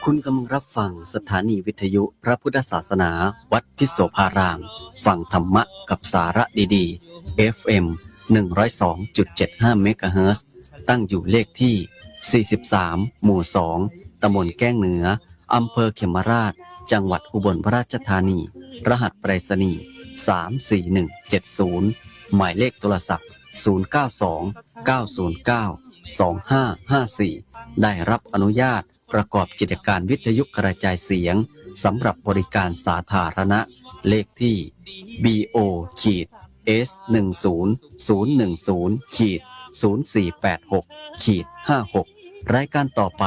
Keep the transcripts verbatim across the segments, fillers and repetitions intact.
คุณกำลังรับฟังสถานีวิทยุพระพุทธศาสนาวัดพิษโสภาราม ฟังธรรมะกับสาระดีๆ เอฟเอ็ม หนึ่งร้อยสองจุดเจ็ดห้า เมกะเฮิรตซ์ ตั้งอยู่เลขที่ สี่สิบสาม หมู่ สอง ตำบลแก้งเหนือ อำเภอเขมราช จังหวัดอุบลราชธานี รหัสไปรษณีย์ สามสี่หนึ่งเจ็ดศูนย์ หมายเลขโทรศัพท์ ศูนย์เก้าสอง เก้าศูนย์เก้า สองห้าห้าสี่ ได้รับอนุญาตประกอบกิจการวิทยุกระจายเสียงสำหรับบริการสาธารณะ เลขที่ บีโอ ขีด เอส หนึ่งศูนย์ศูนย์หนึ่งศูนย์ ขีด ศูนย์สี่แปดหก ขีด ห้าหก รายการต่อไป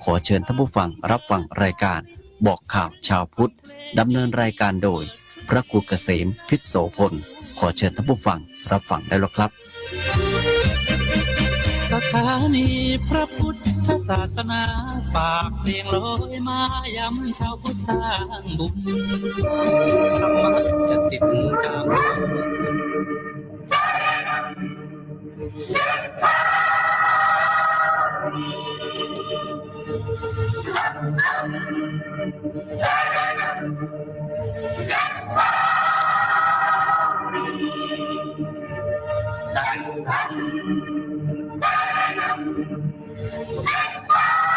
ขอเชิญท่านผู้ฟังรับฟังรายการบอกข่าวชาวพุทธ ดำเนินรายการโดย พระครูเกษม พิษโสพล ขอเชิญท่านผู้ฟังรับฟังได้แล้วครับ สถานีพระพุทธศาสนา ฝากเพลงลอยมายามชาวพุทธสร้างบุญ ธรรมะจะติดตาม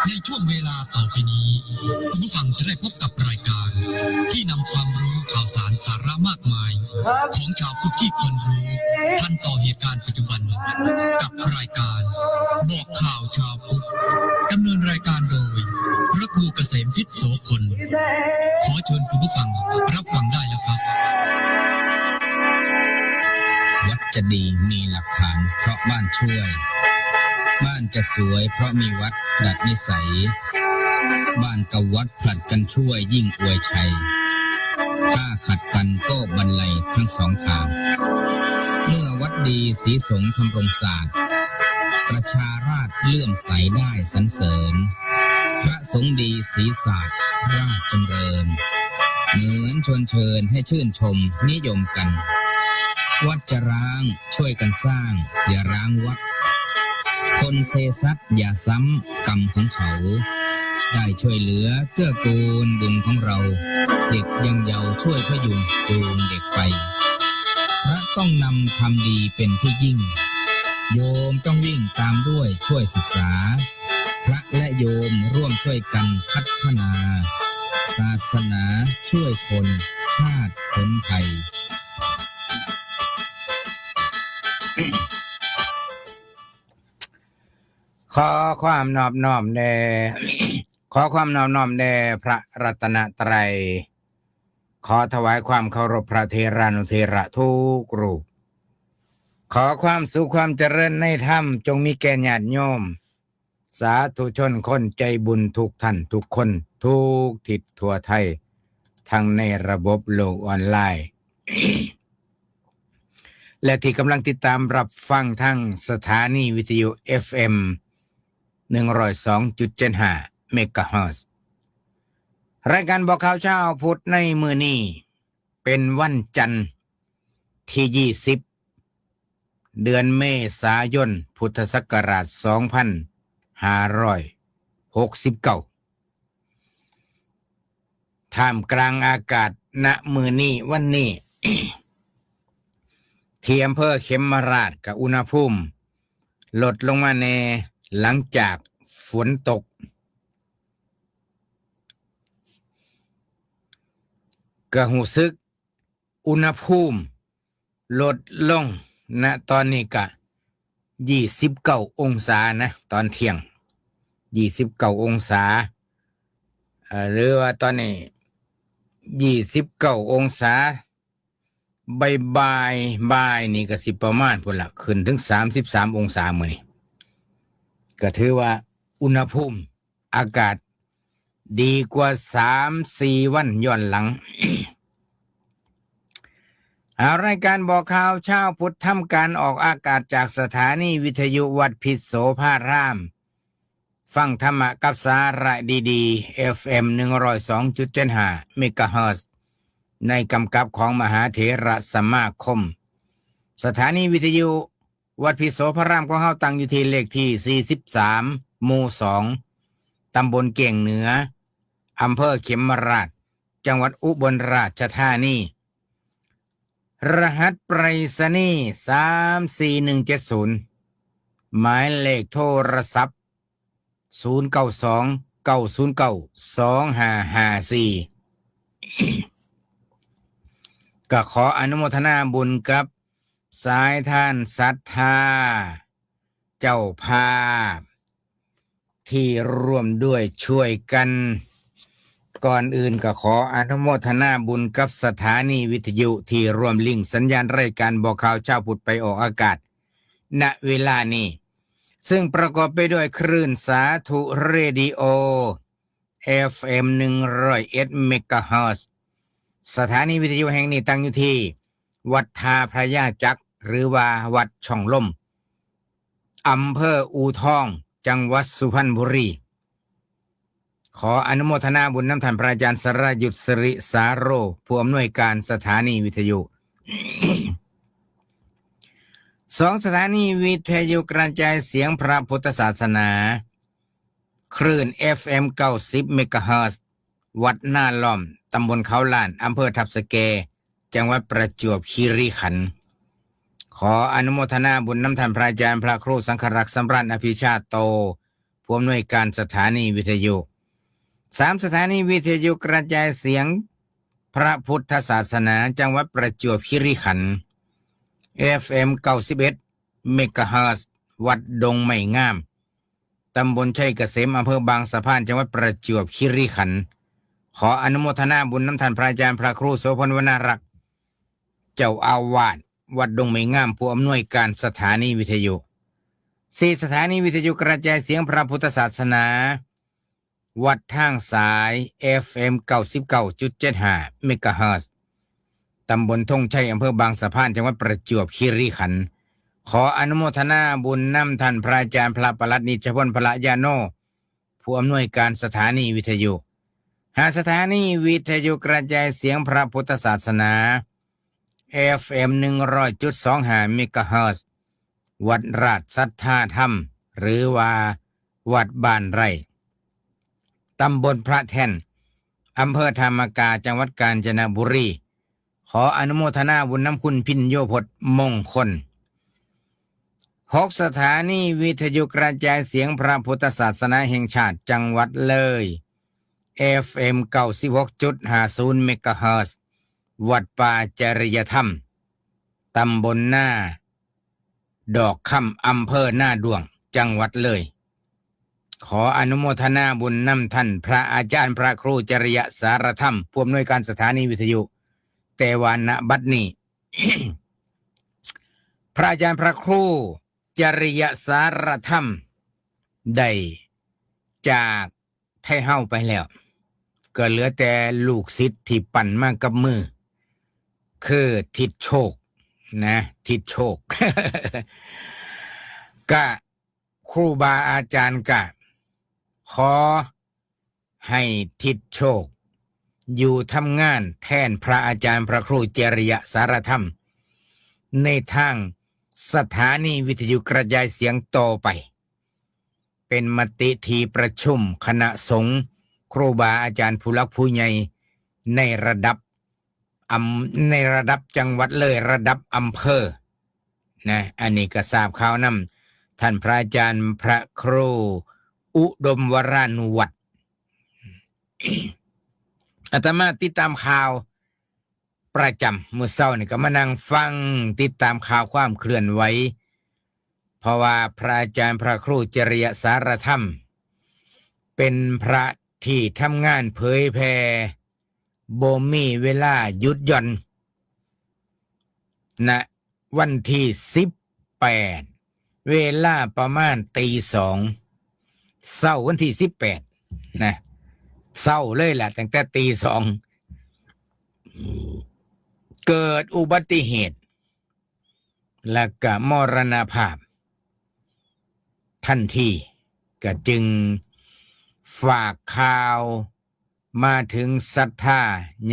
ในช่วงเวลาต่อไปนี้ คุณผู้ฟังจะได้พบกับรายการ ที่นำความรู้ข่าวสารสาระมากมาย ของชาวพุทธที่ควรรู้ ทันต่อเหตุการณ์ปัจจุบัน กับรายการ บอกข่าวชาวพุทธ ดำเนินรายการโดย พระครูเกษมพิษโสพล ขอเชิญคุณผู้ฟังรับฟังได้แล้วครับ วัดจะดีมีหลักฐานเพราะบ้านช่วย บ้านจะสวยเพราะมีวัดดัดนิสัย บ้านกับวัดผลัดกันช่วยยิ่งอวยชัย ถ้าขัดกันก็บันไลทั้งสองทาง เมื่อวัดดีศรีสงฆ์ทำรงศาสตร์ ประชาราษฎร์เลื่อมใสได้สรรเสริญ พระสงฆ์ดีศรีศาสตร์ราชจำเริญ เหมือนชวนเชิญให้ชื่นชมนิยมกัน วัดจะร้างช่วยกันสร้าง อย่าร้างวัด คนเซซัดอย่าซ้ำกรรมของเขา ได้ช่วยเหลือเกื้อกูลบุญของเรา เด็กยังเยาว์ช่วยพยุงจูงเด็กไป พระต้องนำทำดีเป็นที่ยิ่ง โยมต้องวิ่งตามด้วยช่วยศึกษา พระและโยมร่วมช่วยกันพัฒนา ศาสนาช่วยคนชาติพ้นภัย ขอความนอบน้อมแด่ ขอความนอบน้อมแด่พระรัตนตรัย ขอถวายความเคารพพระเถรานุเถระทุกรูป ขอความสุขความเจริญในธรรมจงมีแก่ญาติโยม สาธุชนคนใจบุญทุกท่านทุกคน ทุกทิศทั่วไทย ทั้งในระบบโลกออนไลน์ และที่กำลังติดตามรับฟังทางสถานีวิทยุ เอฟเอ็ม หนึ่งร้อยสองจุดเจ็ดห้า เมกะเฮิรตซ์ รายการบอกข่าวเช้าพุทธในมื้อนี้ เป็นวันจันทร์ที่ ยี่สิบ เดือนเมษายน พุทธศักราช สองพันห้าร้อยหกสิบเก้า ท่ามกลางอากาศ ณ มื้อนี้วันนี้ ที่อำเภอเขมราชก็อุณหภูมิลดลงมาแน่ หลังจากฝนตก ก็รู้สึกอุณหภูมิลดลง ณ ตอนนี้ก็ ยี่สิบเก้าองศานะ ตอนเที่ยง ยี่สิบเก้าองศา เอ่อ หรือว่าตอนนี้ ยี่สิบเก้าองศา บ่ายๆ บ่ายนี่ก็สิประมาณพู้นละ ขึ้นถึง สามสิบสามองศามื้อนี้ ก็ถือว่าอุณหภูมิอากาศดีกว่า สามสี่วันย้อนหลัง เอา รายการบอกข่าวเช้าพุทธทำการออกอากาศจากสถานีวิทยุวัดพิษโสภาราม ฟังธรรมะกับสาระดีๆ เอฟเอ็ม หนึ่งร้อยสองจุดเจ็ดห้า เมกะเฮิรตซ์ ในกำกับของมหาเถรสมาคม สถานีวิทยุวัดพิษโสภารามของเฮาตั้งอยู่ที่เลขที่ สี่สิบสาม หมู่ สอง ตำบลแก้งเหนือ อำเภอเขมราฐ จังหวัดอุบลราชธานี รหัสไปรษณีย์ สามสี่หนึ่งเจ็ดศูนย์ หมายเลขโทรศัพท์ ศูนย์เก้าสอง เก้าศูนย์เก้า สองห้าห้าสี่ ก็ขออนุโมทนาบุญกับสายทานศรัทธา เจ้าภาพ ที่ร่วมด้วยช่วยกัน ก่อนอื่นก็ขออนุโมทนาบุญกับสถานีวิทยุที่ร่วมลิงก์สัญญาณรายการบอกข่าวเช้าพุธไปออกอากาศ ณ เวลานี้ ซึ่งประกอบไปด้วยคลื่นสาธุเรดิโอ เอฟเอ็ม หนึ่งร้อยเอ็ด เมกะเฮิรตซ์ สถานีวิทยุแห่งนี้ตั้งอยู่ที่ วัดท่าพระยาจักร หรือว่าวัดช่องลม อำเภออู่ทอง จังหวัดสุพรรณบุรี ขออนุโมทนาบุญนำท่านพระอาจารย์สรยุทธสิริสาโร ผู้อำนวยการสถานีวิทยุ สองสถานีวิทยุกระจายเสียงพระพุทธศาสนา คลื่น เอฟเอ็ม เก้าสิบ เมกะเฮิรตซ์ วัดนาล้อม ตำบลเขาล้าน อำเภอทับสะแก จังหวัดประจวบคีรีขันธ์ ขออนุโมทนาบุญนำท่านพระอาจารย์พระครูสังฆรักษ์สำราญอภิชาโต ผู้อำนวยการสถานีวิทยุ สามสถานีวิทยุกระจายเสียงพระพุทธศาสนา จังหวัดประจวบคีรีขันธ์ เอฟเอ็ม เก้าสิบเอ็ด เมกะเฮิรตซ์ วัดดงไม้งาม ตำบลชัยเกษม อำเภอบางสะพาน จังหวัดประจวบคีรีขันธ์ ขออนุโมทนาบุญนำท่านพระอาจารย์พระครูโสพลวรรณรักษ์ เจ้าอาวาสวัดดงไม้งาม ผู้อำนวยการสถานีวิทยุ สี่สถานีวิทยุกระจายเสียงพระพุทธศาสนา วัดทางสาย เอฟเอ็ม เก้าสิบเก้าจุดเจ็ดห้า เมกะเฮิรตซ์ ตำบลธงชัย อำเภอบางสะพาน จังหวัดประจวบคีรีขันธ์ ขออนุโมทนาบุญนำท่านพระอาจารย์พระปลัดนิจพลพระยาโน ผู้อำนวยการสถานีวิทยุ ห้าสถานีวิทยุกระจายเสียงพระพุทธศาสนา เอฟเอ็ม หนึ่งร้อยจุดสองห้า เมกะเฮิรตซ์ วัดราชสัทธาธรรม หรือว่าวัดบ้านไร่ ตำบลพระแท่น อำเภอธามกา จังหวัดกาญจนบุรี ขออนุโมทนาบุญนำคุณพิญโยพจน์มงคล หกสถานีวิทยุกระจายเสียงพระพุทธศาสนาแห่งชาติ จังหวัดเลย เอฟเอ็ม เก้าสิบหกจุดห้าศูนย์ เมกะเฮิรตซ์ วัดป่าจริยธรรม ตำบลนาดอกคำ อำเภอนาด้วง จังหวัดเลย ขออนุโมทนาบุญนำท่านพระอาจารย์พระครูจริยสารธรรม ผู้อำนวยการสถานีวิทยุ แต่ว่าณบัดนี้ พระอาจารย์พระครูจริยสารธรรม ได้จากไทเฮาไปแล้ว ก็เหลือแต่ลูกศิษย์ที่ปั้นมากับมือ คือทิศโชคนะ ทิศโชค ก็ครูบาอาจารย์ก็ขอให้ทิศโชค อยู่ทำงานแทนพระอาจารย์พระครูจริยสารธรรม ในทางสถานีวิทยุกระจายเสียงต่อไป เป็นมติที่ประชุมคณะสงฆ์ ครูบาอาจารย์ผู้หลักผู้ใหญ่ในระดับอำ ในระดับจังหวัดเลย ระดับอำเภอนะ อันนี้ก็ทราบข่าวนำท่านพระอาจารย์พระครูอุดมวรานุวัฒน์ อาตมาติดตามข่าวประจำ มื้อเช้านี่ก็มานั่งฟังติดตามข่าวความเคลื่อนไหว เพราะว่าพระอาจารย์พระครูจริยสารธรรม เป็นพระที่ทำงานเผยแผ่ บ่มีเวลาหยุดหย่อน ณ วันที่สิบแปด เวลาประมาณตีสอง เช้าวันที่สิบแปด นะ เช้าเลยล่ะ ตั้งแต่ตีสอง เกิดอุบัติเหตุ และก็มรณภาพ ทันที ก็จึงฝากข่าวมาถึงศรัทธา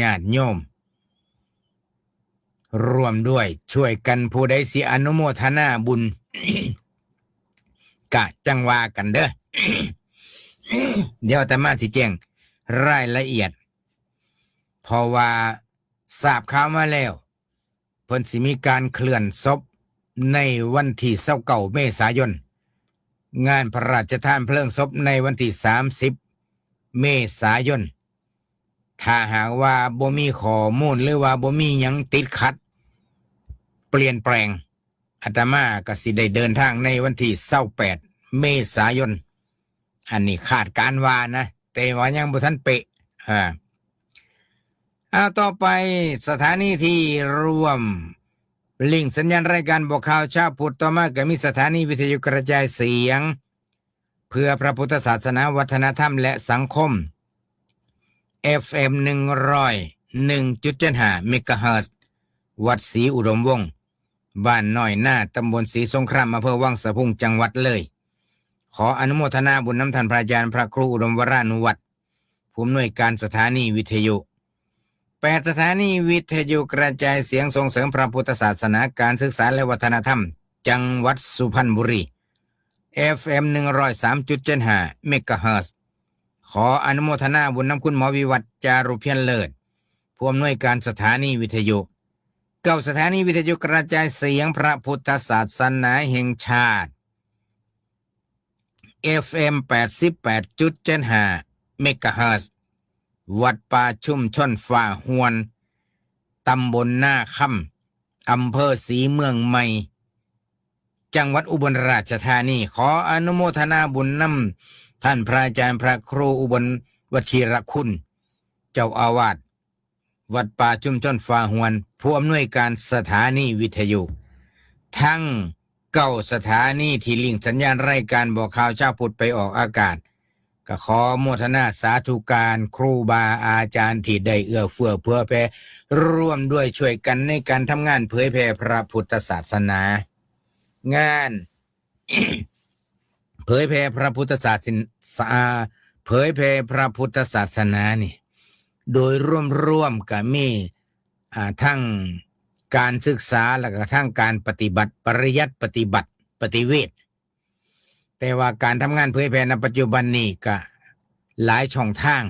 ญาติโยม ร่วมด้วยช่วยกัน ผู้ใดสิอนุโมทนาบุญ กะจั่งว่ากันเด้อ เดี๋ยวอาตมาสิแจ้ง รายละเอียด เพราะว่าทราบข่าวมาแล้ว เพิ่นสิมีการเคลื่อนศพในวันที่ยี่สิบเก้าเมษายน งานพระราชทานเพลิงศพในวันที่สามสิบเมษายน ถ้าหากว่าบ่มีข้อมูลหรือว่าบ่มีหยังติดขัด เปลี่ยนแปลง อาตมาก็สิได้เดินทางในวันที่ยี่สิบแปดเมษายน อันนี้คาดการณ์ว่านะ แต่ว่ายังบ่ทันเป๊ะ อ่า อ่า ต่อไปสถานีที่ร่วมลิงก์สัญญาณรายการบอกข่าวเช้าพุธ ต่อมาก็มีสถานีวิทยุกระจายเสียง เพื่อพระพุทธศาสนา วัฒนธรรมและสังคม เอฟเอ็ม หนึ่งร้อยหนึ่งจุดเจ็ดห้า เมกะเฮิรตซ์ วัดศรีอุดมวงศ์ บ้านน้อยนา ตำบลศรีสงคราม อำเภอวังสะพุง จังหวัดเลย ขออนุโมทนาบุญนำท่านพระอาจารย์พระครูอุดมวรานุวัฒน์ ผู้อำนวยการสถานีวิทยุ แปด สถานีวิทยุกระจายเสียงส่งเสริมพระพุทธศาสนา การศึกษาและวัฒนธรรม จังหวัดสุพรรณบุรี เอฟเอ็ม หนึ่งร้อยสามจุดเจ็ดห้า เมกะเฮิรตซ์ ขออนุโมทนาบุญนำคุณหมอวิวัฒน์ จารุเพียรเลิศ ผู้อำนวยการสถานีวิทยุ เก้า สถานีวิทยุกระจายเสียงพระพุทธศาสนาแห่งชาติ เอฟเอ็ม แปดสิบแปดจุดเจ็ดห้า เมกะเฮิรตซ์ วัดป่าชุมชนฟ้าฮวน ตำบลนาคำ อำเภอศรีเมืองใหม่ จังหวัดอุบลราชธานี ขออนุโมทนาบุญนำท่านพระอาจารย์พระครูอุบลวชิรคุณ เจ้าอาวาสวัดป่าชุมชนฟ้าฮวน ผู้อำนวยการสถานีวิทยุ ทั้งเก้าสถานีที่ลิงก์สัญญาณรายการบอกข่าวเช้าพุธไปออกอากาศ ก็ขอโมทนาสาธุการครูบาอาจารย์ที่ได้เอื้อเฟื้อเผื่อแผ่ ร่วมด้วยช่วยกันในการทำงานเผยแผ่พระพุทธศาสนา งาน เผยแผ่พระพุทธศาสนา เผยแผ่พระพุทธศาสนานี่ โดยรวมๆ ก็มี อ่า ทั้งการศึกษา แล้วก็ทั้งการปฏิบัติ ปริยัติปฏิบัติ ปฏิเวท แต่ว่าการทำงานเผยแผ่ในปัจจุบันนี้ก็หลายช่องทาง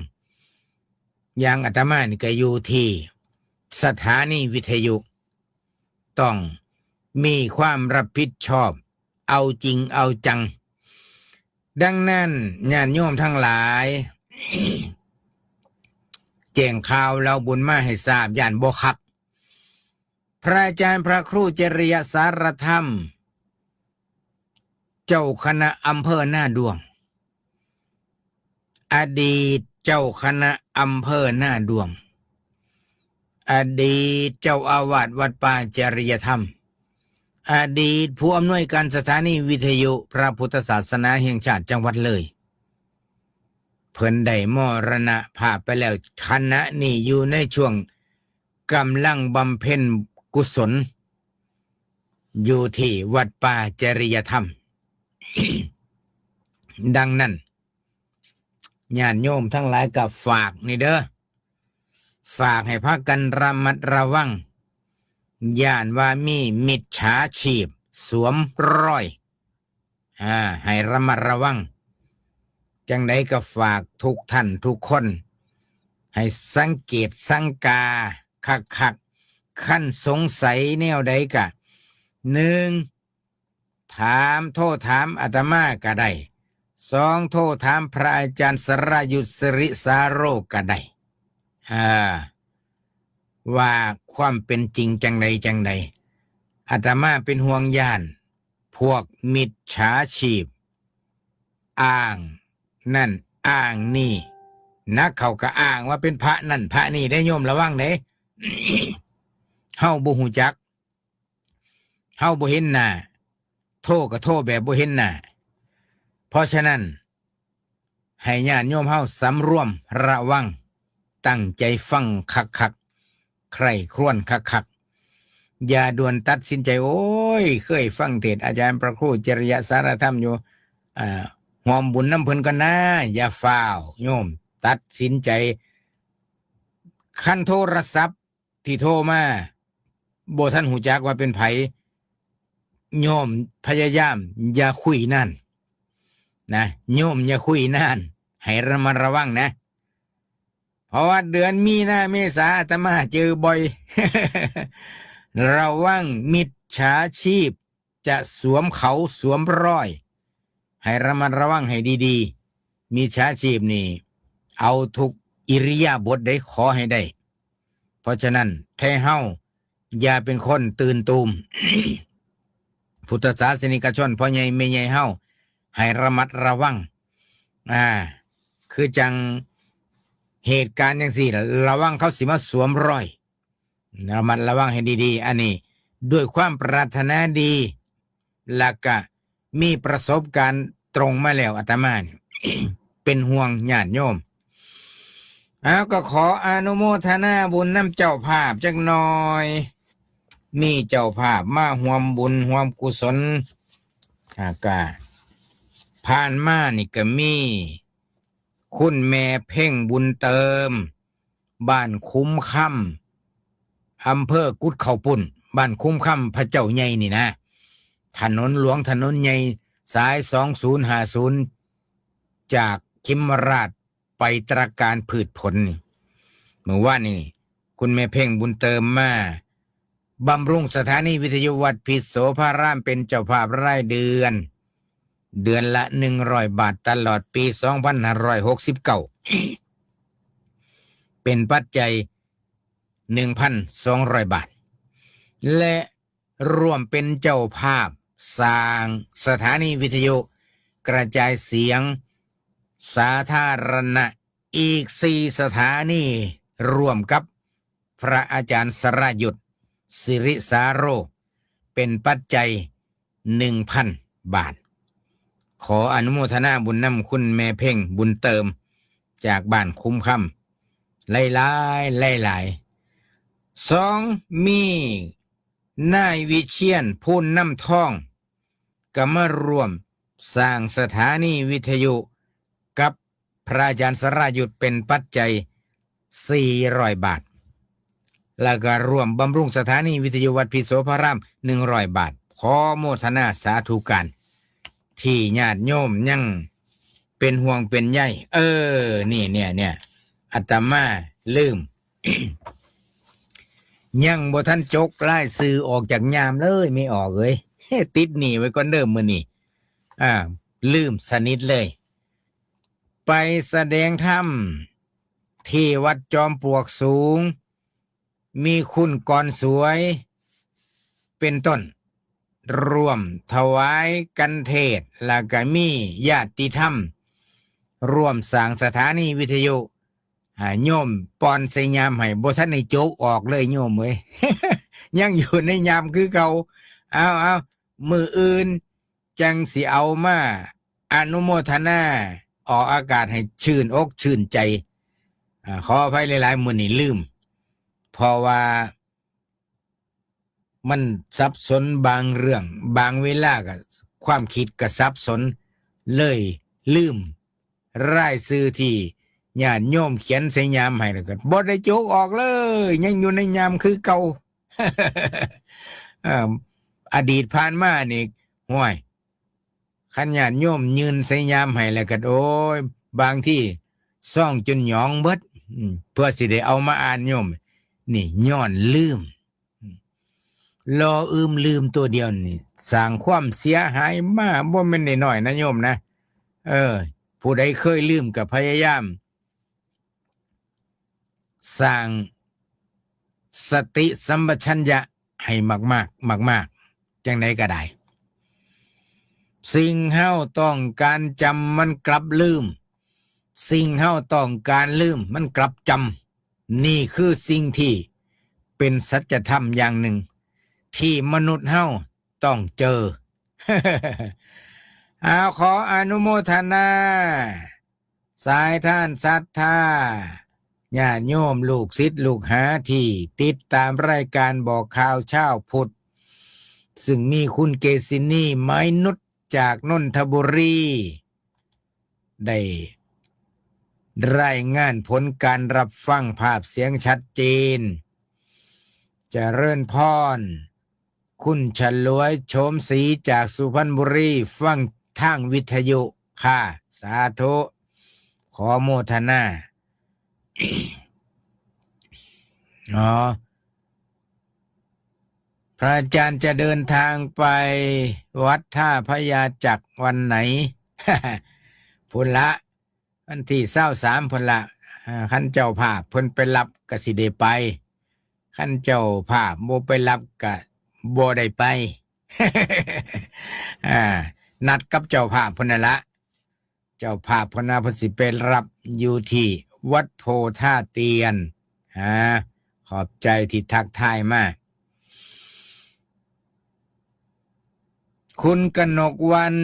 อย่างอาตมานี่ก็อยู่ที่สถานีวิทยุ ต้องมีความรับผิดชอบ เอาจริงเอาจัง ดังนั้นญาติโยมทั้งหลาย แจ้งข่าวเล่าบุญมาให้ทราบ ย่านบ่คัก พระอาจารย์พระครูจริยสารธรรม เจ้าคณะอำเภอนาด้วง อดีตเจ้าคณะอำเภอนาด้วง อดีตเจ้าอาวาสวัดป่าจริยธรรม อดีตผู้อำนวยการสถานีวิทยุพระพุทธศาสนาแห่งชาติจังหวัดเลย เพิ่นได้มรณภาพไปแล้ว ขณะนี้อยู่ในช่วงกำลังบำเพ็ญกุศล อยู่ที่วัดป่าจริยธรรม ดังนั้น ญาติโยมทั้งหลายก็ฝากนี่เด้อ ฝากให้พากันระมัดระวัง ย่านว่ามีมิจฉาชีพสวมรอย อ่า ให้ระมัดระวัง จังใดก็ฝากทุกท่านทุกคน ให้สังเกตสังกาคักๆ คันสงสัยแนวใดก็ หนึ่ง ถาม โทรถามอาตมาก็ได้ สอง โทรถามพระอาจารย์สรายุทธสิริสาโรก็ได้ อ่า ว่าความเป็นจริงจังใดจังใด อาตมาเป็นห่วงย่าน พวกมิจฉาชีพ อ้างนั่นอ้างนี่ นักเขาก็อ้างว่าเป็นพระนั่นพระนี่ ได้โยมระวังเด้ เฮาบ่ฮู้จัก เฮาบ่เห็นหน้า โทรก็โทรแบบบ่เห็นหน้า เพราะฉะนั้น ให้ญาติโยมเฮาสำรวมระวัง ตั้งใจฟังคักๆ ใคร่ครวญคักๆ อย่าด่วนตัดสินใจ โอ้ย เคยฟังเทศน์อาจารย์พระครูจริยสารธรรมอยู่ อ่า ร่วมบุญนำเพิ่นก่อนนะ อย่าฟ้าวโยม ตัดสินใจ คันโทรศัพท์ที่โทรมา บ่ทันฮู้จักว่าเป็นไผ โยมพยายามอย่าคุยนาน นะ โยมอย่าคุยนาน ให้ระมัดระวังนะ เพราะว่าเดือนมีนาเมษาอาตมาเจอบ่อย ระวังมิจฉาชีพจะสวมเขาสวมรอย ให้ระมัดระวังให้ดีๆ มิจฉาชีพนี่ เอาทุกอิริยาบถได้ขอให้ได้ เพราะฉะนั้นแท้เฮาอย่าเป็นคนตื่นตูม พุทธศาสนิกชนพ่อใหญ่แม่ใหญ่เฮาให้ระมัดระวัง อ่า คือจังเหตุการณ์จังซี่ล่ะ ระวังเขาสิมาสวมรอย ระมัดระวังให้ดีๆ อันนี้ด้วยความปรารถนาดี และกะมีประสบการณ์ตรงมาแล้วอาตมานี่ เป็นห่วงญาติโยม เอาก็ขออนุโมทนาบุญนำเจ้าภาพจักหน่อย มีเจ้าภาพมาร่วมบุญร่วมกุศล อ่ากะผ่านมานี่ก็มี คุณแม่เพ็งบุญเติม บ้านคุ้มคำ อำเภอกุดเขาปุ้น บ้านคุ้มคำพระเจ้าใหญ่นี่นะ ถนนหลวงถนนใหญ่ สาย สองศูนย์ห้าศูนย์ จากเขมราฐไปตระการพืชผลนี่ เมื่อวานนี่ คุณแม่เพ็งบุญเติมมา บำรุงสถานีวิทยุวัดพิษโสภารามเป็นเจ้าภาพรายเดือน เดือนละ หนึ่งร้อยบาท ตลอดปี สองพันห้าร้อยหกสิบเก้า เป็นปัจจัย หนึ่งพันสองร้อยบาท และร่วมเป็นเจ้าภาพสร้างสถานีวิทยุกระจายเสียงสาธารณะอีกสี่สถานี ร่วมกับพระอาจารย์สรายุทธ สิริสาโร เป็นปัจจัย หนึ่งพันบาท ขออนุโมทนาบุญนำคุณแม่เพ็งบุญเติม จากบ้านคุ้มคำ หลายๆ หลายๆ สอง มีนายวิเชียร พูนนำทอง ก็มาร่วมสร้างสถานีวิทยุกับพระอาจารย์สรายุทธเป็นปัจจัย สี่ร้อยบาท แล้วก็ร่วมบำรุงสถานีวิทยุวัดพิษโสภาราม หนึ่งร้อยบาท ขอโมทนาสาธุการ ที่ญาติโยมยังเป็นห่วงเป็นใย เออ นี่เนี่ยเนี่ย อาตมาลืม ยังบ่ทันจกรายชื่อออกจากยามเลย ไม่ออกเลย ติดหนี้ไว้ก่อนเด้อมื้อนี้ อ่า ลืมสนิทเลย ไปแสดงธรรมที่วัดจอมปลวกสูง มีคุณกรสวย เป็นต้น ร่วมถวายกันเทศน์ แล้วก็มีญาติธรรม ร่วมสร้างสถานีวิทยุ อ่า โยมปอนใส่ยามให้ บ่ทันได้จกออกเลยโยมเอ้ย ยังอยู่ในยามคือเก่า เอาเอา มื้ออื่นจังสิเอามาอนุโมทนาออกอากาศให้ชื่นอกชื่นใจ อ่า ขออภัยหลายๆ มื้อนี้ลืม เพราะว่ามันสับสนบางเรื่อง บางเวลาก็ความคิดก็สับสน เลยลืมรายชื่อที่ญาติโยมเขียนใส่ยามให้ แล้วก็บ่ได้จกออกเลย ยังอยู่ในยามคือเก่า เอิ่ม อดีตผ่านมานี่ ห้วย คันญาติโยมยื่นใส่ยามให้แล้วก็ โอ้ย บางทีซองจนหยองเบิด อืม เพื่อสิได้เอามาอ่านโยม นี่ย้อนลืม อืม รออึมลืมตัวเดียวนี่ สร้างความเสียหายมาบ่แม่นน้อยๆ นะโยมนะ เออ ผู้ใดเคยลืมก็พยายาม สร้างสติสัมปชัญญะให้มากๆ มากๆ จังใดก็ได้ สิ่งเฮาต้องการจำมันกลับลืม สิ่งเฮาต้องการลืมมันกลับจำ นี่คือสิ่งที่เป็นสัจธรรมอย่างหนึ่ง ที่มนุษย์เฮาต้องเจอ เอาขออนุโมทนา สายทานศรัทธา ญาติโยมลูกศิษย์ลูกหาที่ติดตามรายการบอกข่าวเช้าพุทธ ซึ่งมีคุณเกซินี ไม้นุช จากนนทบุรี ได้รายงานผลการรับฟังภาพเสียงชัดเจน เจริญพร คุณฉลวยโฉมศรีจากสุพรรณบุรี ฟังทางวิทยุค่ะ สาธุ ขอโมทนา อ๋อ พระอาจารย์จะเดินทางไปวัดท่าพระยาจักรวันไหน พุ้นละ วันที่ซาวสามพุ้นละ อ่า คันเจ้าภาพเพิ่นไปรับก็สิได้ไป คันเจ้าภาพบ่ไปรับก็บ่ได้ไป อ่า นัดกับเจ้าภาพพุ้นนั่นละ เจ้าภาพพุ้นนะ เพิ่นสิไปรับอยู่ที่วัดโพท่าเตียน อ่า ขอบใจที่ทักทายมา คุณกนกวรรณ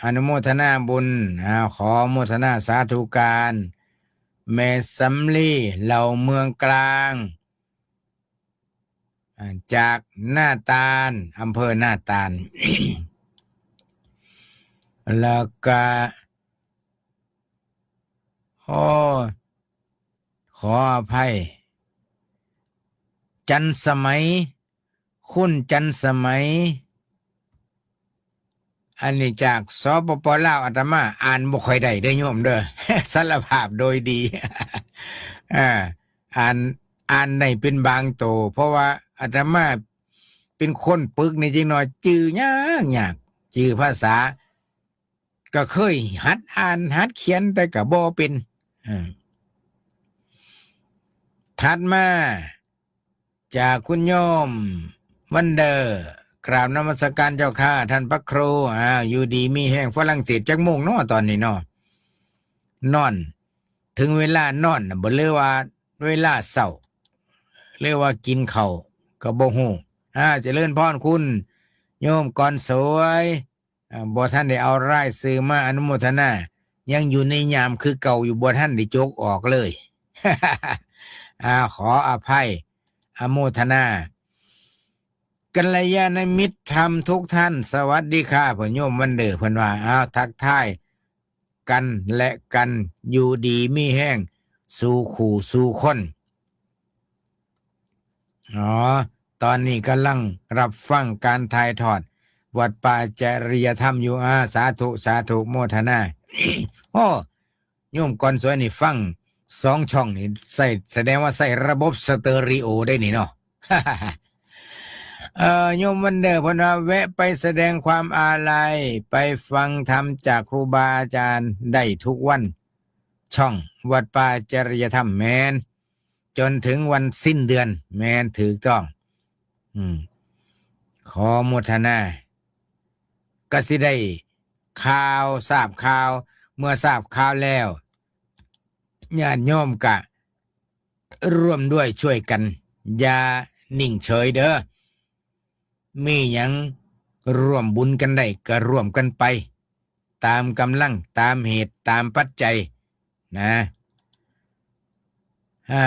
อนุโมทนาบุญ อ่า ขอโมทนาสาธุการ แม่สำลี เหล่าเมืองกลาง อ่า จากนาตาล อำเภอนาตาล แล้วก็ โอ้ ขออภัย จันสมัย คุณจันสมัย อันนี้จาก สปป ลาว อาตมาอ่านบ่ค่อยได้เด้อโยมเด้อ สารภาพโดยดี อ่า อ่าน อ่านได้เป็นบางโต เพราะว่าอาตมาเป็นคนปึกนี่จักหน่อย จื่อยากยาก จื่อภาษา ก็เคยหัดอ่านหัดเขียนแต่ก็บ่เป็น อ่า ถัดมา จากคุณโยมวันเดอร์ กราบนมัสการเจ้าค่ะ ท่านพระครู อ้าว อยู่ดีมีแฮง ฝรั่งเศสจักโมงเนาะตอนนี้เนาะ นอน ถึงเวลานอนน่ะบ่ หรือว่าเวลาเช้า หรือว่ากินข้าวก็บ่ฮู้ อ้าว เจริญพรคุณโยมกรสวย อ่า บ่ทันได้เอารายชื่อมาอนุโมทนา ยังอยู่ในยามคือเก่าอยู่ บ่ทันได้จกออกเลย อ่า ขออภัย อโมทนา กัลยาณมิตรธรรมทุกท่าน สวัสดีค่ะ เพิ่นโยมวันเดอร์ เพิ่นว่า อ้าว ทักทายกันและกัน อยู่ดีมีแฮง สู่คู่สู่คน อ๋อ ตอนนี้กำลังรับฟังการถ่ายทอด วัดป่าจริยธรรมอยู่ อ่า สาธุ สาธุ โมทนา โอ้ โยมกรสวยนี่ฟังสองช่องนี่ ใช้ แสดงว่าใช้ระบบสเตอริโอได้นี่เนาะ เอ่อ โยมวันเดอร์ เพิ่นว่า แวะไปแสดงความอาลัย ไปฟังธรรมจากครูบาอาจารย์ได้ทุกวัน ช่องวัดป่าจริยธรรม แม่น จนถึงวันสิ้นเดือน แม่น ถูกต้อง อืม ขอโมทนา ก็สิได้ข่าว ทราบข่าว เมื่อทราบข่าวแล้ว ญาติโยมก็ร่วมด้วยช่วยกัน อย่านิ่งเฉยเด้อ มีหยังร่วมบุญกันได้ก็ร่วมกันไป ตามกำลัง ตามเหตุ ตามปัจจัย นะ อ่า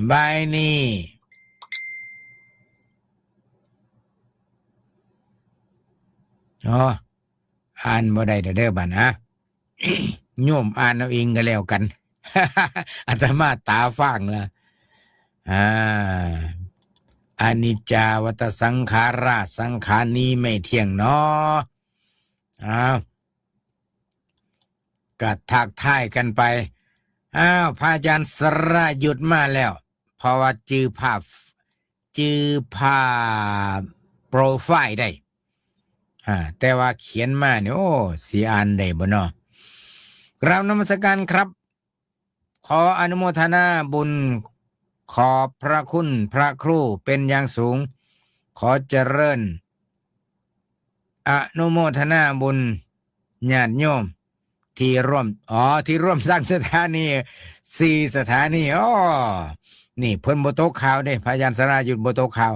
บ่ายนี้ อ๋อ อ่านบ่ได้เด้อ เด้อ บัดนะ โยมอ่านเอาเองก็แล้วกัน อาตมาตาฟางละ อ่า อนิจจาวัตตสังขารา สังขารนี้ไม่เที่ยงเนาะ อ้าว ก็ทักทายกันไป อ้าว พระอาจารย์สรายุทธมาแล้ว เพราะว่าจื่อภาพ จื่อภาพโปรไฟล์ได้ อ่า แต่ว่าเขียนมาเนี่ย โอ้ สิอ่านได้บ่เนาะ กราบนมัสการครับ ขออนุโมทนาบุญ ขอบพระคุณพระครูเป็นอย่างสูง ขอเจริญ อนุโมทนาบุญญาติโยม ที่ร่วม อ๋อ ที่ร่วมสร้างสถานี สี่สถานี อ๋อ นี่เพิ่นบ่ตกข่าวเด้ พระอาจารย์สรายุทธบ่ตกข่าว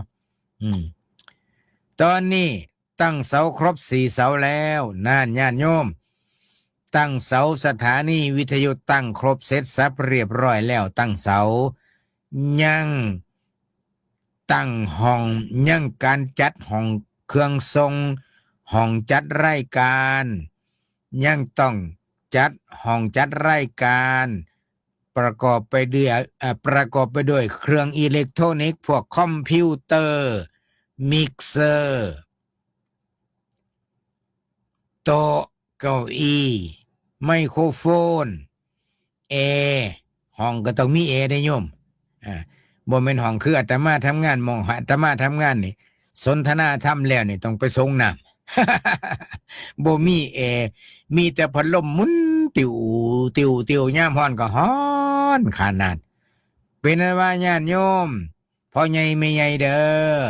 อืม ตอนนี้ตั้งเสาครบสี่เสาแล้ว นั่นญาติโยม ตั้งเสาสถานีวิทยุตั้งครบเสร็จสับเรียบร้อยแล้ว ตั้งเสา ยังตั้งห้อง ยังการจัดห้องเครื่องทรง ห้องจัดรายการ ยังต้องจัดห้องจัดรายการ ประกอบไปด้วย เอ่อ ประกอบไปด้วยเครื่องอิเล็กทรอนิกส์ พวกคอมพิวเตอร์ มิกเซอร์ โต๊ะ เก้าอี้ ไมโครโฟน แอร์ ห้องก็ต้องมีแอร์ได้โยม อ่า บ่แม่นห้องคืออาตมาทำงาน หม่องอาตมาทำงานนี่ สนทนาธรรมแล้วนี่ต้องไปส่งน้ำ บ่มีแอร์ มีแต่พัดลมหมุนติวติวติวยามร้อนก็ร้อนขนาด เป็นอันว่าญาติโยม พ่อใหญ่แม่ใหญ่เด้อ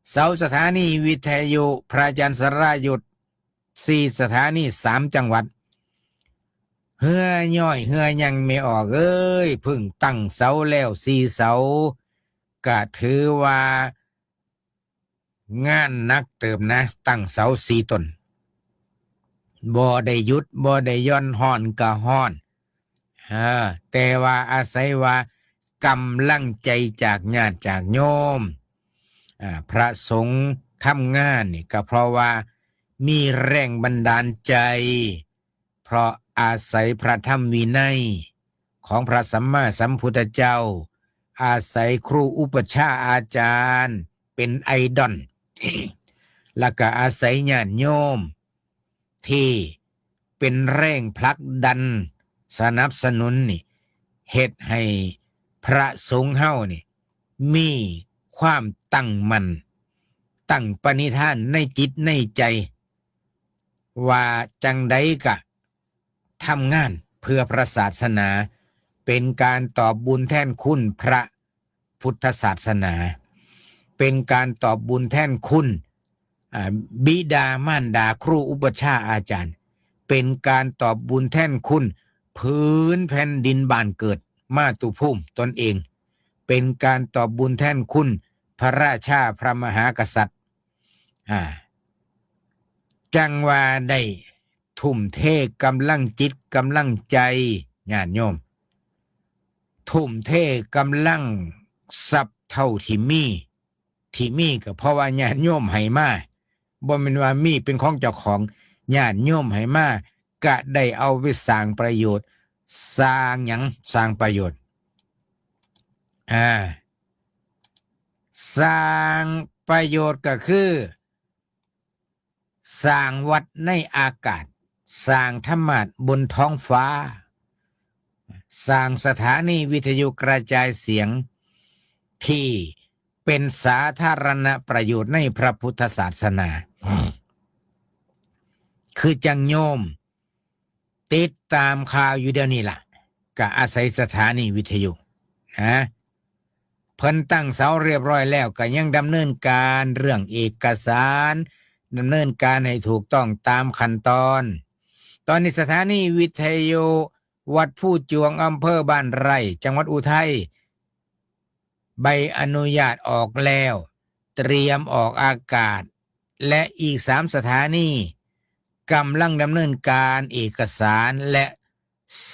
เสาสถานีวิทยุพระอาจารย์สรายุทธ สี่สถานี สามจังหวัด เฮือย่อยเฮือยังแม่ออกเอ้ย เพิ่งตั้งเสาแล้วสี่เสา กะถือว่างานหนักเติบนะ ตั้งเสาสี่ต้น บ่ได้หยุด บ่ได้หย่อน ร้อนกะร้อน อ่า แต่ว่าอาศัยว่ากำลังใจจากญาติจากโยม อ่า พระสงฆ์ทำงานนี่ก็เพราะว่ามีแรงบันดาลใจ เพราะอาศัยพระธรรมวินัยของพระสัมมาสัมพุทธเจ้า อาศัยครูอุปัชฌาย์อาจารย์เป็นไอดอล แล้วก็อาศัยญาติโยม ที่เป็นแรงผลักดันสนับสนุนนี่ เฮ็ดให้พระสงฆ์เฮานี่ มีความตั้งมั่น ตั้งปณิธานในจิตในใจ ว่าจั่งใดกะทำงานเพื่อพระศาสนา เป็นการตอบบุญแทนคุณพระพุทธศาสนา เป็นการตอบบุญแทนคุณ อ่า บิดามารดาครูอุปัชฌาย์อาจารย์ เป็นการตอบบุญแทนคุณผืนแผ่นดินบ้านเกิดมาตุภูมิตนเอง เป็นการตอบบุญแทนคุณพระราชาพระมหากษัตริย์ อ่า จั่งว่าได้ทุ่มเทกำลังจิตกำลังใจ ญาติโยม ทุ่มเทกำลังทรัพย์เท่าที่มี ที่มีก็เพราะว่าญาติโยมให้มา บ่แม่นว่ามีเป็นของเจ้าของ ญาติโยมให้มา ก็ได้เอาไปสร้างประโยชน์ สร้างหยัง สร้างประโยชน์ อ่า สร้างประโยชน์ก็คือ สร้างวัดในอากาศ สร้างธรรมาสน์บนท้องฟ้า สร้างสถานีวิทยุกระจายเสียง ที่เป็นสาธารณประโยชน์ในพระพุทธศาสนา คือจั่งโยม ติดตามข่าวอยู่เดี๋ยวนี้ล่ะ ก็อาศัยสถานีวิทยุนะ เพิ่นตั้งเสาเรียบร้อยแล้ว ก็ยังดำเนินการเรื่องเอกสาร ดำเนินการให้ถูกต้องตามขั้นตอน ตอนนี้สถานีวิทยุวัดภูจวง อำเภอบ้านไร่ จังหวัดอุทัย ใบอนุญาตออกแล้ว เตรียมออกอากาศ และอีกสามสถานีกำลังดำเนินการเอกสารและ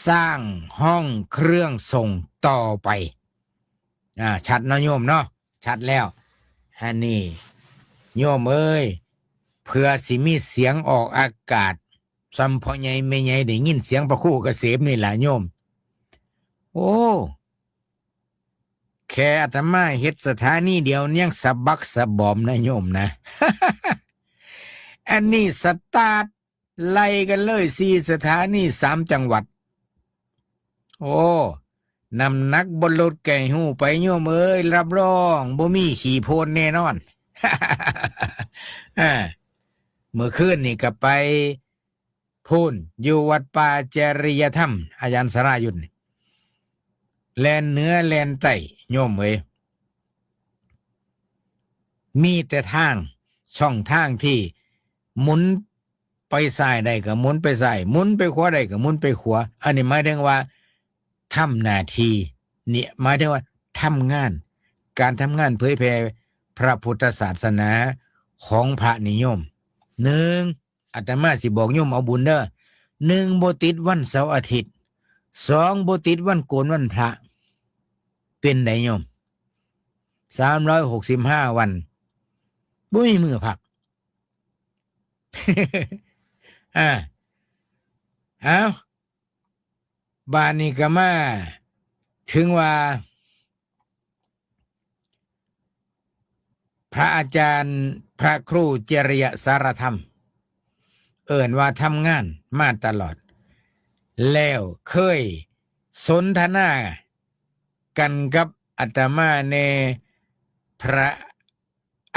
สร้างห้องเครื่องส่งต่อไป อ่า ชัดเนาะโยมเนาะ ชัดแล้ว อันนี้ โยมเอ้ย เพื่อสิมีเสียงออกอากาศ ส่ำพ่อใหญ่แม่ใหญ่ได้ยินเสียงพระครูเกษมนี่ล่ะโยม โอ้ แค่อาตมาเฮ็ดสถานีเดียวยังสะบักสะบอมนะโยมนะ อันนี้สตาร์ทไล่กันเลยสี่สถานี สามจังหวัด โอ้ น้ำหนักบ่ลด ไก่ฮู้ไปโยมเอ้ย รับรองบ่มีขี้โพนแน่นอน อ่า เมื่อคืนนี่ก็ไปพู้น อยู่วัดป่าจริยธรรม อาจารย์สรายุทธนี่ แล่นเหนือแล่นใต้ โยมเอ้ย มีแต่ทาง ช่องทางที่หมุนไปซ้ายได้ก็หมุนไปซ้าย หมุนไปขวาได้ก็หมุนไปขวา อันนี้หมายถึงว่าทำหน้าที่ เนี่ย หมายถึงว่าทำงาน การทำงานเผยแผ่พระพุทธศาสนาของพระนิยม หนึ่ง อาตมาสิบอกโยมเอาบุญเด้อ หนึ่ง บ่ติดวันเสาร์อาทิตย์ สอง บ่ติดวันโกนวันพระ เป็นไดโยม สามร้อยหกสิบห้าวัน บ่มีมื้อพัก อ่า เอา บาดนี้ก็มาถึงว่า พระอาจารย์พระครูจริยสารธรรม เอิ้นว่าทำงานมาตลอด แล้วเคยสนทนากันกับ อาตมาแน่ พระ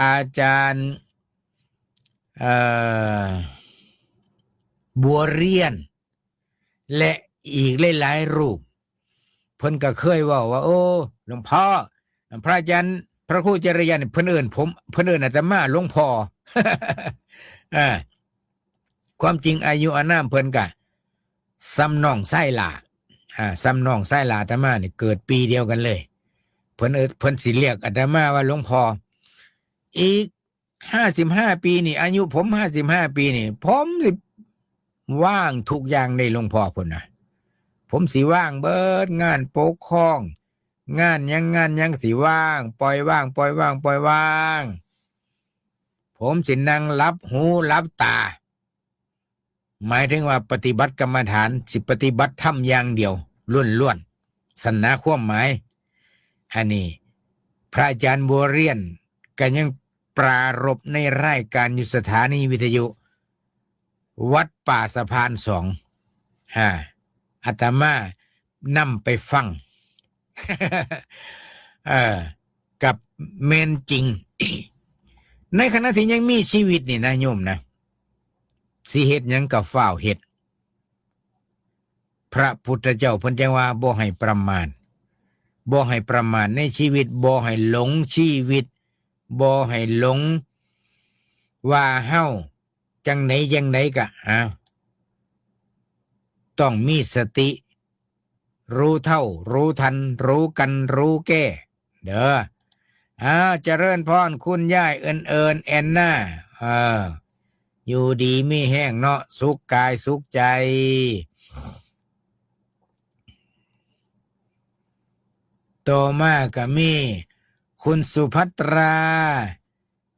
อาจารย์ เอ่อ บัวเรียน และอีกหลายๆรูป เพิ่นก็เคยเว้าว่า โอ้ หลวงพ่อ พระอาจารย์ พระครูจริยานี่ เพิ่นเอิ้นผม เพิ่นเอิ้นอาตมาหลวงพ่อ อ่า ความจริงอายุอานามเพิ่นกะส่ำน้องชายหล้า อ่า ส่ำน้องชายหล้าอาตมานี่ เกิดปีเดียวกันเลย เพิ่นเอิ้น เพิ่นสิเรียกอาตมาว่าหลวงพ่อ อีกห้าสิบห้าปีนี่ อายุผมห้าสิบห้าปีนี่ ผมสิว่างทุกอย่างเลยหลวงพ่อ พุ้นนะ ผมสิว่างเบิด งานปกครอง งานหยัง งานหยังสิว่าง ปล่อยว่าง ปล่อยว่าง ปล่อยว่าง ผมสินั่งหลับหูหลับตา หมายถึงว่าปฏิบัติกรรมฐาน สิปฏิบัติธรรมอย่างเดียว ล้วนๆ สันนะความหมาย อันนี้ พระอาจารย์บัวเรียนก็ยังปรารภในรายการอยู่สถานีวิทยุ วัดป่าสะพานสอง อ่า อาตมานำไปฟัง เออ กับแม่นจริง ในขณะที่ยังมีชีวิตนี่นะโยมนะ สิเฮ็ดหยังก็ฟ้าวเฮ็ด พระพุทธเจ้าเพิ่นจั่งว่าบ่ให้ประมาท บ่ให้ประมาทในชีวิต บ่ให้หลงชีวิต บ่ให้หลงว่าเฮาจั่งใดจั่งใดก็ อ้าว ต้องมีสติ รู้เท่า รู้ทัน รู้กัน รู้แก้ เด้อ อ้าว เจริญพร คุณยายเอิญเอิญ แอนนา เออ อยู่ดีมีแฮงเนาะ สุขกายสุขใจ ต่อมาก็มี คุณสุภัตรา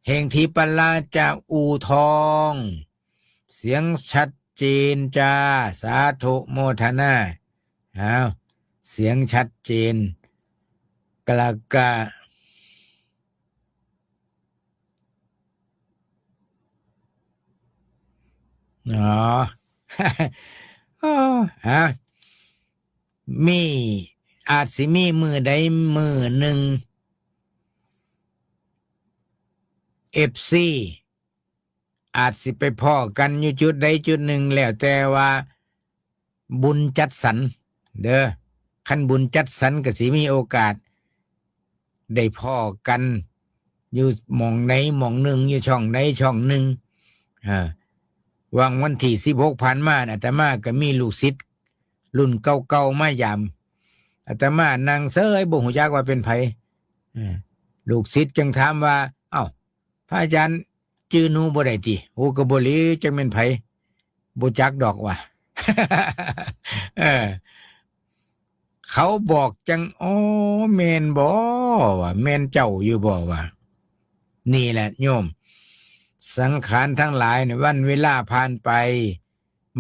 เฮงทิพย์ปลาจากอู่ทอง เสียงชัดเจนจ้า สาธุโมทนา อ้าว เสียงชัดเจน กะละกะ อ๋อ อ๋อ ฮะ มี อาจสิมีมื้อใดมื้อหนึ่ง เอฟซี อาจสิไปพ้อกันอยู่จุดใดจุดหนึ่ง แล้วแต่ว่าบุญจัดสรร เด้อ คันบุญจัดสรรก็สิมีโอกาส ได้พ้อกัน อยู่หม่องใดหม่องหนึ่ง อยู่ช่องใดช่องหนึ่ง อ่า หว่างวันที่สิบหกผ่านมาน่ะ อาตมาก็มีลูกศิษย์รุ่นเก่าๆมายาม อาตมานั่งเซยบ่ฮู้จักว่าเป็นไผ เออ ลูกศิษย์จึงถามว่า เอ้า พระอาจารย์จื่อหนูบ่ได้ติ โอ้ ก็บ่หลี จักแม่นไผ บ่จักดอกว่ะ เออ เขาบอกจัง อ๋อ แม่นบ่วะ แม่นเจ้าอยู่บ่วะ นี่แหละโยม สังขารทั้งหลายเนี่ย วันเวลาผ่านไป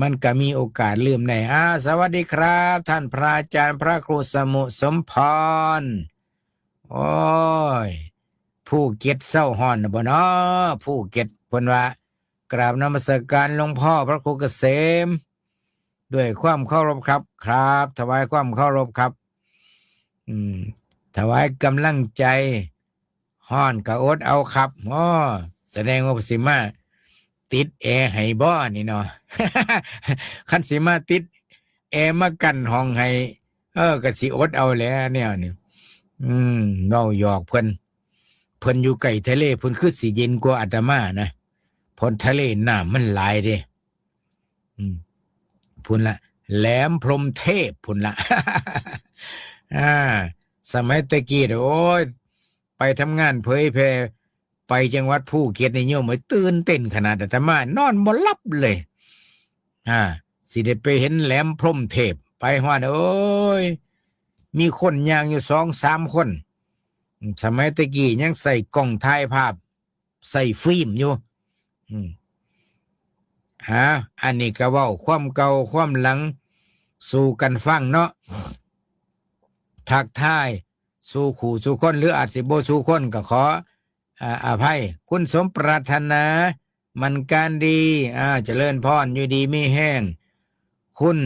มันก็มีโอกาสลืมได้ อ่า สวัสดีครับ ท่านพระอาจารย์พระครูสมุทรสมพร โอ้ย ภูเก็ตเซาฮ้อนน่ะบ่น้อ ภูเก็ต เพิ่นว่า กราบนมัสการหลวงพ่อพระครูเกษม ด้วยความเคารพครับ ครับ ถวายความเคารพครับ อืม ถวายกำลังใจ ฮ้อนก็อดเอาครับ อ้อ แสดงว่าสิมาติดแอร์ให้บ่นี่เนาะ คันสิมาติดแอร์มากั้นห้องให้ เออ ก็สิอดเอาแหละแนวนี้ อืม เว้าหยอกเพิ่น เพิ่นอยู่ใกล้ทะเล เพิ่นคือสิเย็นกว่าอาตมานะ เพราะทะเลน้ำมันหลายเด้ อืม พุ้นละ แหลมพรหมเทพพุ้นละ อ่า สมัยแต่กี้น่ะ โอ้ย ไปทำงานเผยแผ่ ไปจังหวัดภูเก็ตนี่โยมเอ้ย ตื่นเต้นขนาด อาตมานอนบ่หลับเลย อ่า สิได้ไปเห็นแหลมพรหมเทพ ไปฮอด โอ้ย มีคนย่างอยู่สองสามคน สมัยแต่กี้ยังใส่กล้องถ่ายภาพ ใส่ฟิล์มอยู่ อืม ฮะ อันนี้ก็เว้าความเก่าความหลังสู่กันฟังเนาะ ทักทายสู่คู่สู่คน หรืออาจสิบ่สู่คนก็ขอ อ่า อภัย คุณสมปรารถนา มันการดี อ่า เจริญพร อยู่ดีมีแฮง คุณ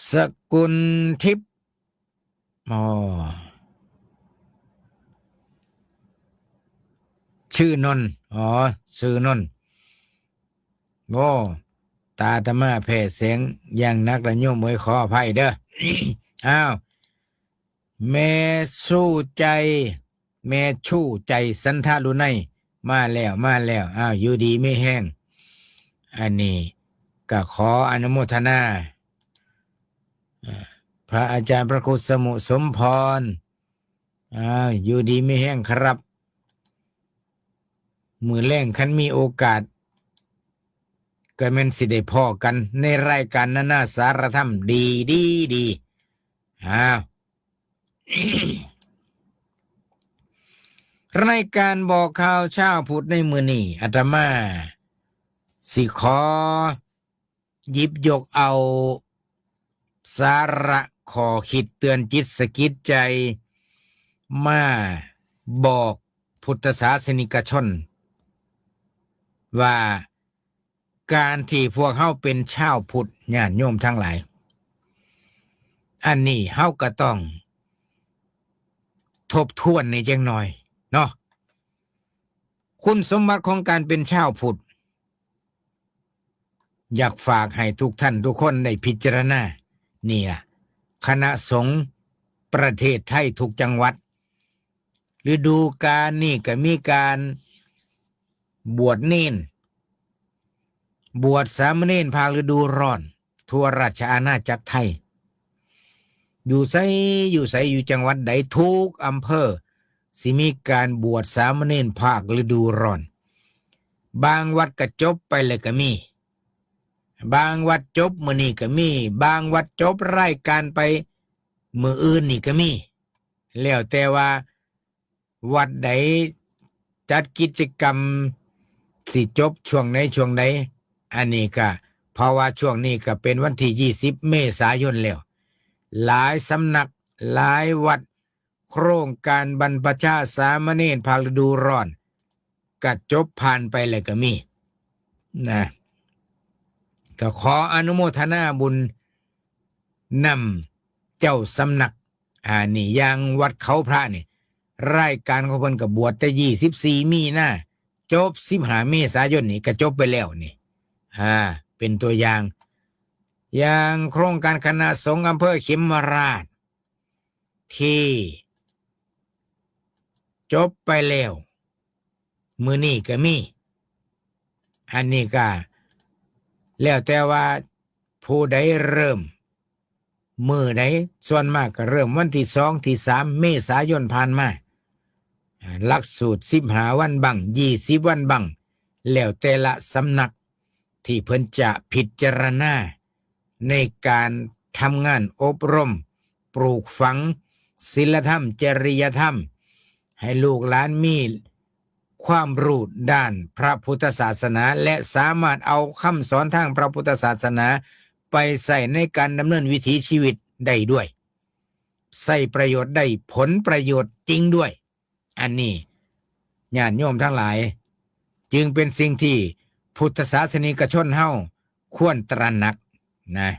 สกุลทิพย์ อ๋อ ชื่อนนท์ อ๋อ ชื่อนนท์ โอ้ ตาอาตมาแผ่เสียงอย่างหนักละโยมเอ้ย ขออภัยเด้อ อ้าว แม่ชูใจ แม่ชูใจ สันทาลุไนย มาแล้ว มาแล้ว อ้าว อยู่ดีมีแฮง อันนี้ก็ขออนุโมทนา อ่า พระอาจารย์พระครูสมุสมพร อ้าว อยู่ดีมีแฮงครับ มื้อแลงคันมีโอกาส ก็แม่นสิได้พ้อกันในรายการนานาสารธรรม ดี ดี ดี อ้าว รายการบอกข่าวเช้าพุทธในมื้อนี้ อาตมาสิขอหยิบยกเอาสาระข้อคิดเตือนจิตสะกิดใจ มาบอกพุทธศาสนิกชน ว่าการที่พวกเฮาเป็นชาวพุทธ ญาติโยมทั้งหลาย อันนี้เฮาก็ต้องทบทวนในจักหน่อยเนาะ คุณสมบัติของการเป็นชาวพุทธ อยากฝากให้ทุกท่านทุกคนได้พิจารณา นี่ล่ะ คณะสงฆ์ประเทศไทยทุกจังหวัด ฤดูกาลนี่ก็มีการบวชเณร บวชสามเณรภาคฤดูร้อน ทั่วราชอาณาจักรไทย อยู่ไส อยู่ไส อยู่จังหวัดใด ทุกอำเภอ สิมีการบวชสามเณรภาคฤดูร้อน บางวัดก็จบไปแล้วก็มี บางวัดจบมื้อนี้ก็มี บางวัดจบรายการไปมื้ออื่นนี่ก็มี แล้วแต่ว่าวัดใดจัดกิจกรรมสิจบช่วงใดช่วงใด อันนี้ก็เพราะว่าช่วงนี้ก็เป็นวันที่ยี่สิบเมษายนแล้ว หลายสำนัก หลายวัด โครงการบรรพชาสามเณรภาคฤดูร้อน ก็จบผ่านไปแล้วก็มี นะ ก็ขออนุโมทนาบุญนำเจ้าสำนัก อ่า นี่ อย่างวัดเขาพระนี่ รายการของเพิ่นก็บวชแต่ยี่สิบสี่มีนา จบสิบห้าเมษายนนี่ก็จบไปแล้วนี่ อ่า เป็นตัวอย่าง อย่างโครงการคณะสงฆ์อำเภอเขมราฐ ที่จบไปแล้ว มื้อนี้ก็มี อันนี้ก็แล้วแต่ว่าผู้ใดเริ่มมื้อใด ส่วนมากก็เริ่มวันที่สอง ที่สาม เมษายนผ่านมา อ่า หลักสูตรสิบห้าวันบั้ง ยี่สิบวันบั้ง แล้วแต่ละสำนัก ที่เพิ่นจะพิจารณาในการทำงานอบรม ปลูกฝังศีลธรรม จริยธรรม ให้ลูกหลานมีความรู้ด้านพระพุทธศาสนา และสามารถเอาคำสอนทางพระพุทธศาสนาไปใช้ในการดำเนินวิถีชีวิตได้ด้วย ใช้ประโยชน์ได้ผลประโยชน์จริงด้วย อันนี้ญาติโยมทั้งหลาย จึงเป็นสิ่งที่พุทธศาสนิกชนเฮาควรตระหนักนะ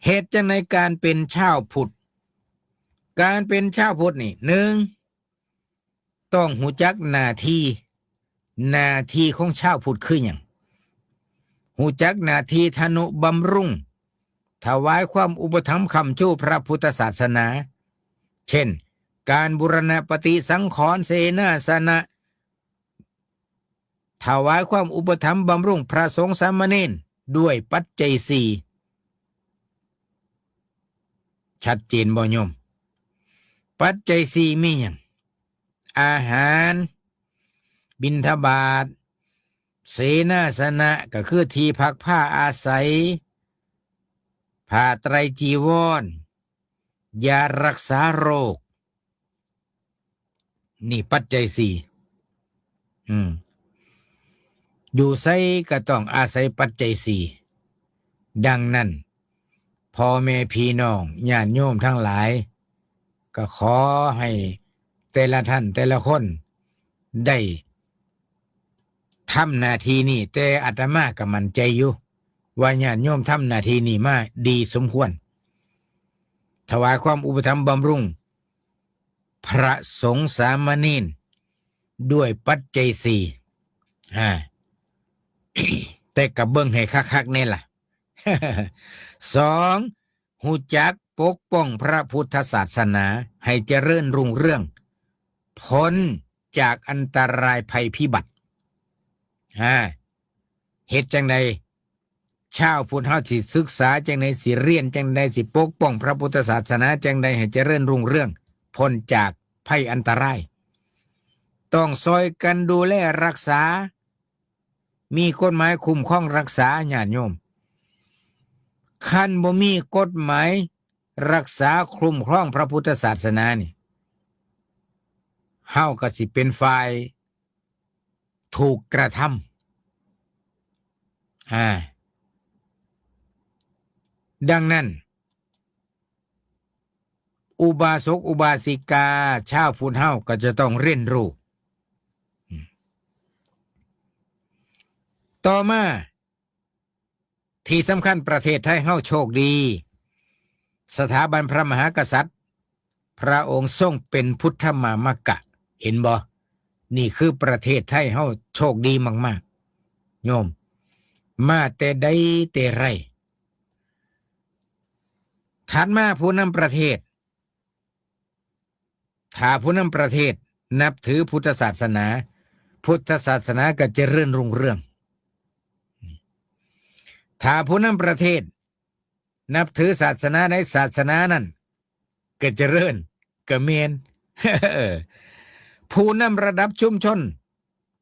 เหตุจังใดการเป็นชาวพุทธ การเป็นชาวพุทธนี่ หนึ่ง ต้องรู้จักหน้าที่ หน้าที่ของชาวพุทธคือหยัง รู้จักหน้าที่ทนุบำรุง ถวายความอุปถัมภ์ค้ำชูพระพุทธศาสนา เช่น การบูรณะปฏิสังขรณ์เสนาสนะ ถวายความอุปถัมภ์บำรุงพระสงฆ์สามเณรด้วยปัจจัยสี่ ชัดเจนบ่โยม ปัจจัยสี่มีหยัง อาหาร บิณฑบาต เสนาสนะ ก็คือที่พักผ้าอาศัย ผ้าไตรจีวร ยารักษาโรค นี่ปัจจัยสี่ อืม อยู่ไสก็ต้องอาศัยปัจจัยสี่ ดังนั้น พ่อแม่พี่น้องญาติโยมทั้งหลาย ก็ขอให้แต่ละท่านแต่ละคนได้ทำหน้าที่นี้ แต่อาตมาก็มั่นใจอยู่ ว่าญาติโยมทำหน้าที่นี้มาดีสมควร ถวายความอุปถัมภ์บำรุง พระสงฆ์สามเณรด้วยปัจจัยสี่ อ่า แต่กะเบิ่งให้คักๆแน่ล่ะ สอง ฮู้จักปกป้องพระพุทธศาสนาให้เจริญรุ่งเรือง พ้นจากอันตรายภัยพิบัติ อ่า เฮ็ดจั่งใด ชาวพุทธเฮาสิศึกษาจั่งใด สิเรียนจั่งใด สิปกป้องพระพุทธศาสนาจั่งใดให้เจริญรุ่งเรือง พ้นจากภัยอันตราย ต้องซ่อยกันดูแลรักษา มีกฎหมายคุ้มครองรักษา ญาติโยม คันบ่มีกฎหมายรักษาคุ้มครองพระพุทธศาสนานี่ เฮาก็สิเป็นฝ่ายถูกกระทำ อ่า ดังนั้น อุบาสกอุบาสิกาชาวพุทธเฮาก็จะต้องเรียนรู้ อืม ต่อมา ที่สำคัญประเทศไทยเฮาโชคดี สถาบันพระมหากษัตริย์ พระองค์ทรงเป็นพุทธมามกะ เห็นบ่ นี่คือประเทศไทยเฮาโชคดีมากๆ โยม มาแต่ใดแต่ไร ถัดมาผู้นำประเทศ ถ้าผู้นำประเทศนับถือพุทธศาสนา พุทธศาสนาก็เจริญรุ่งเรือง ถ้าผู้นำประเทศนับถือศาสนาใด ศาสนานั้นก็เจริญ ก็แม่น ผู้นำระดับชุมชน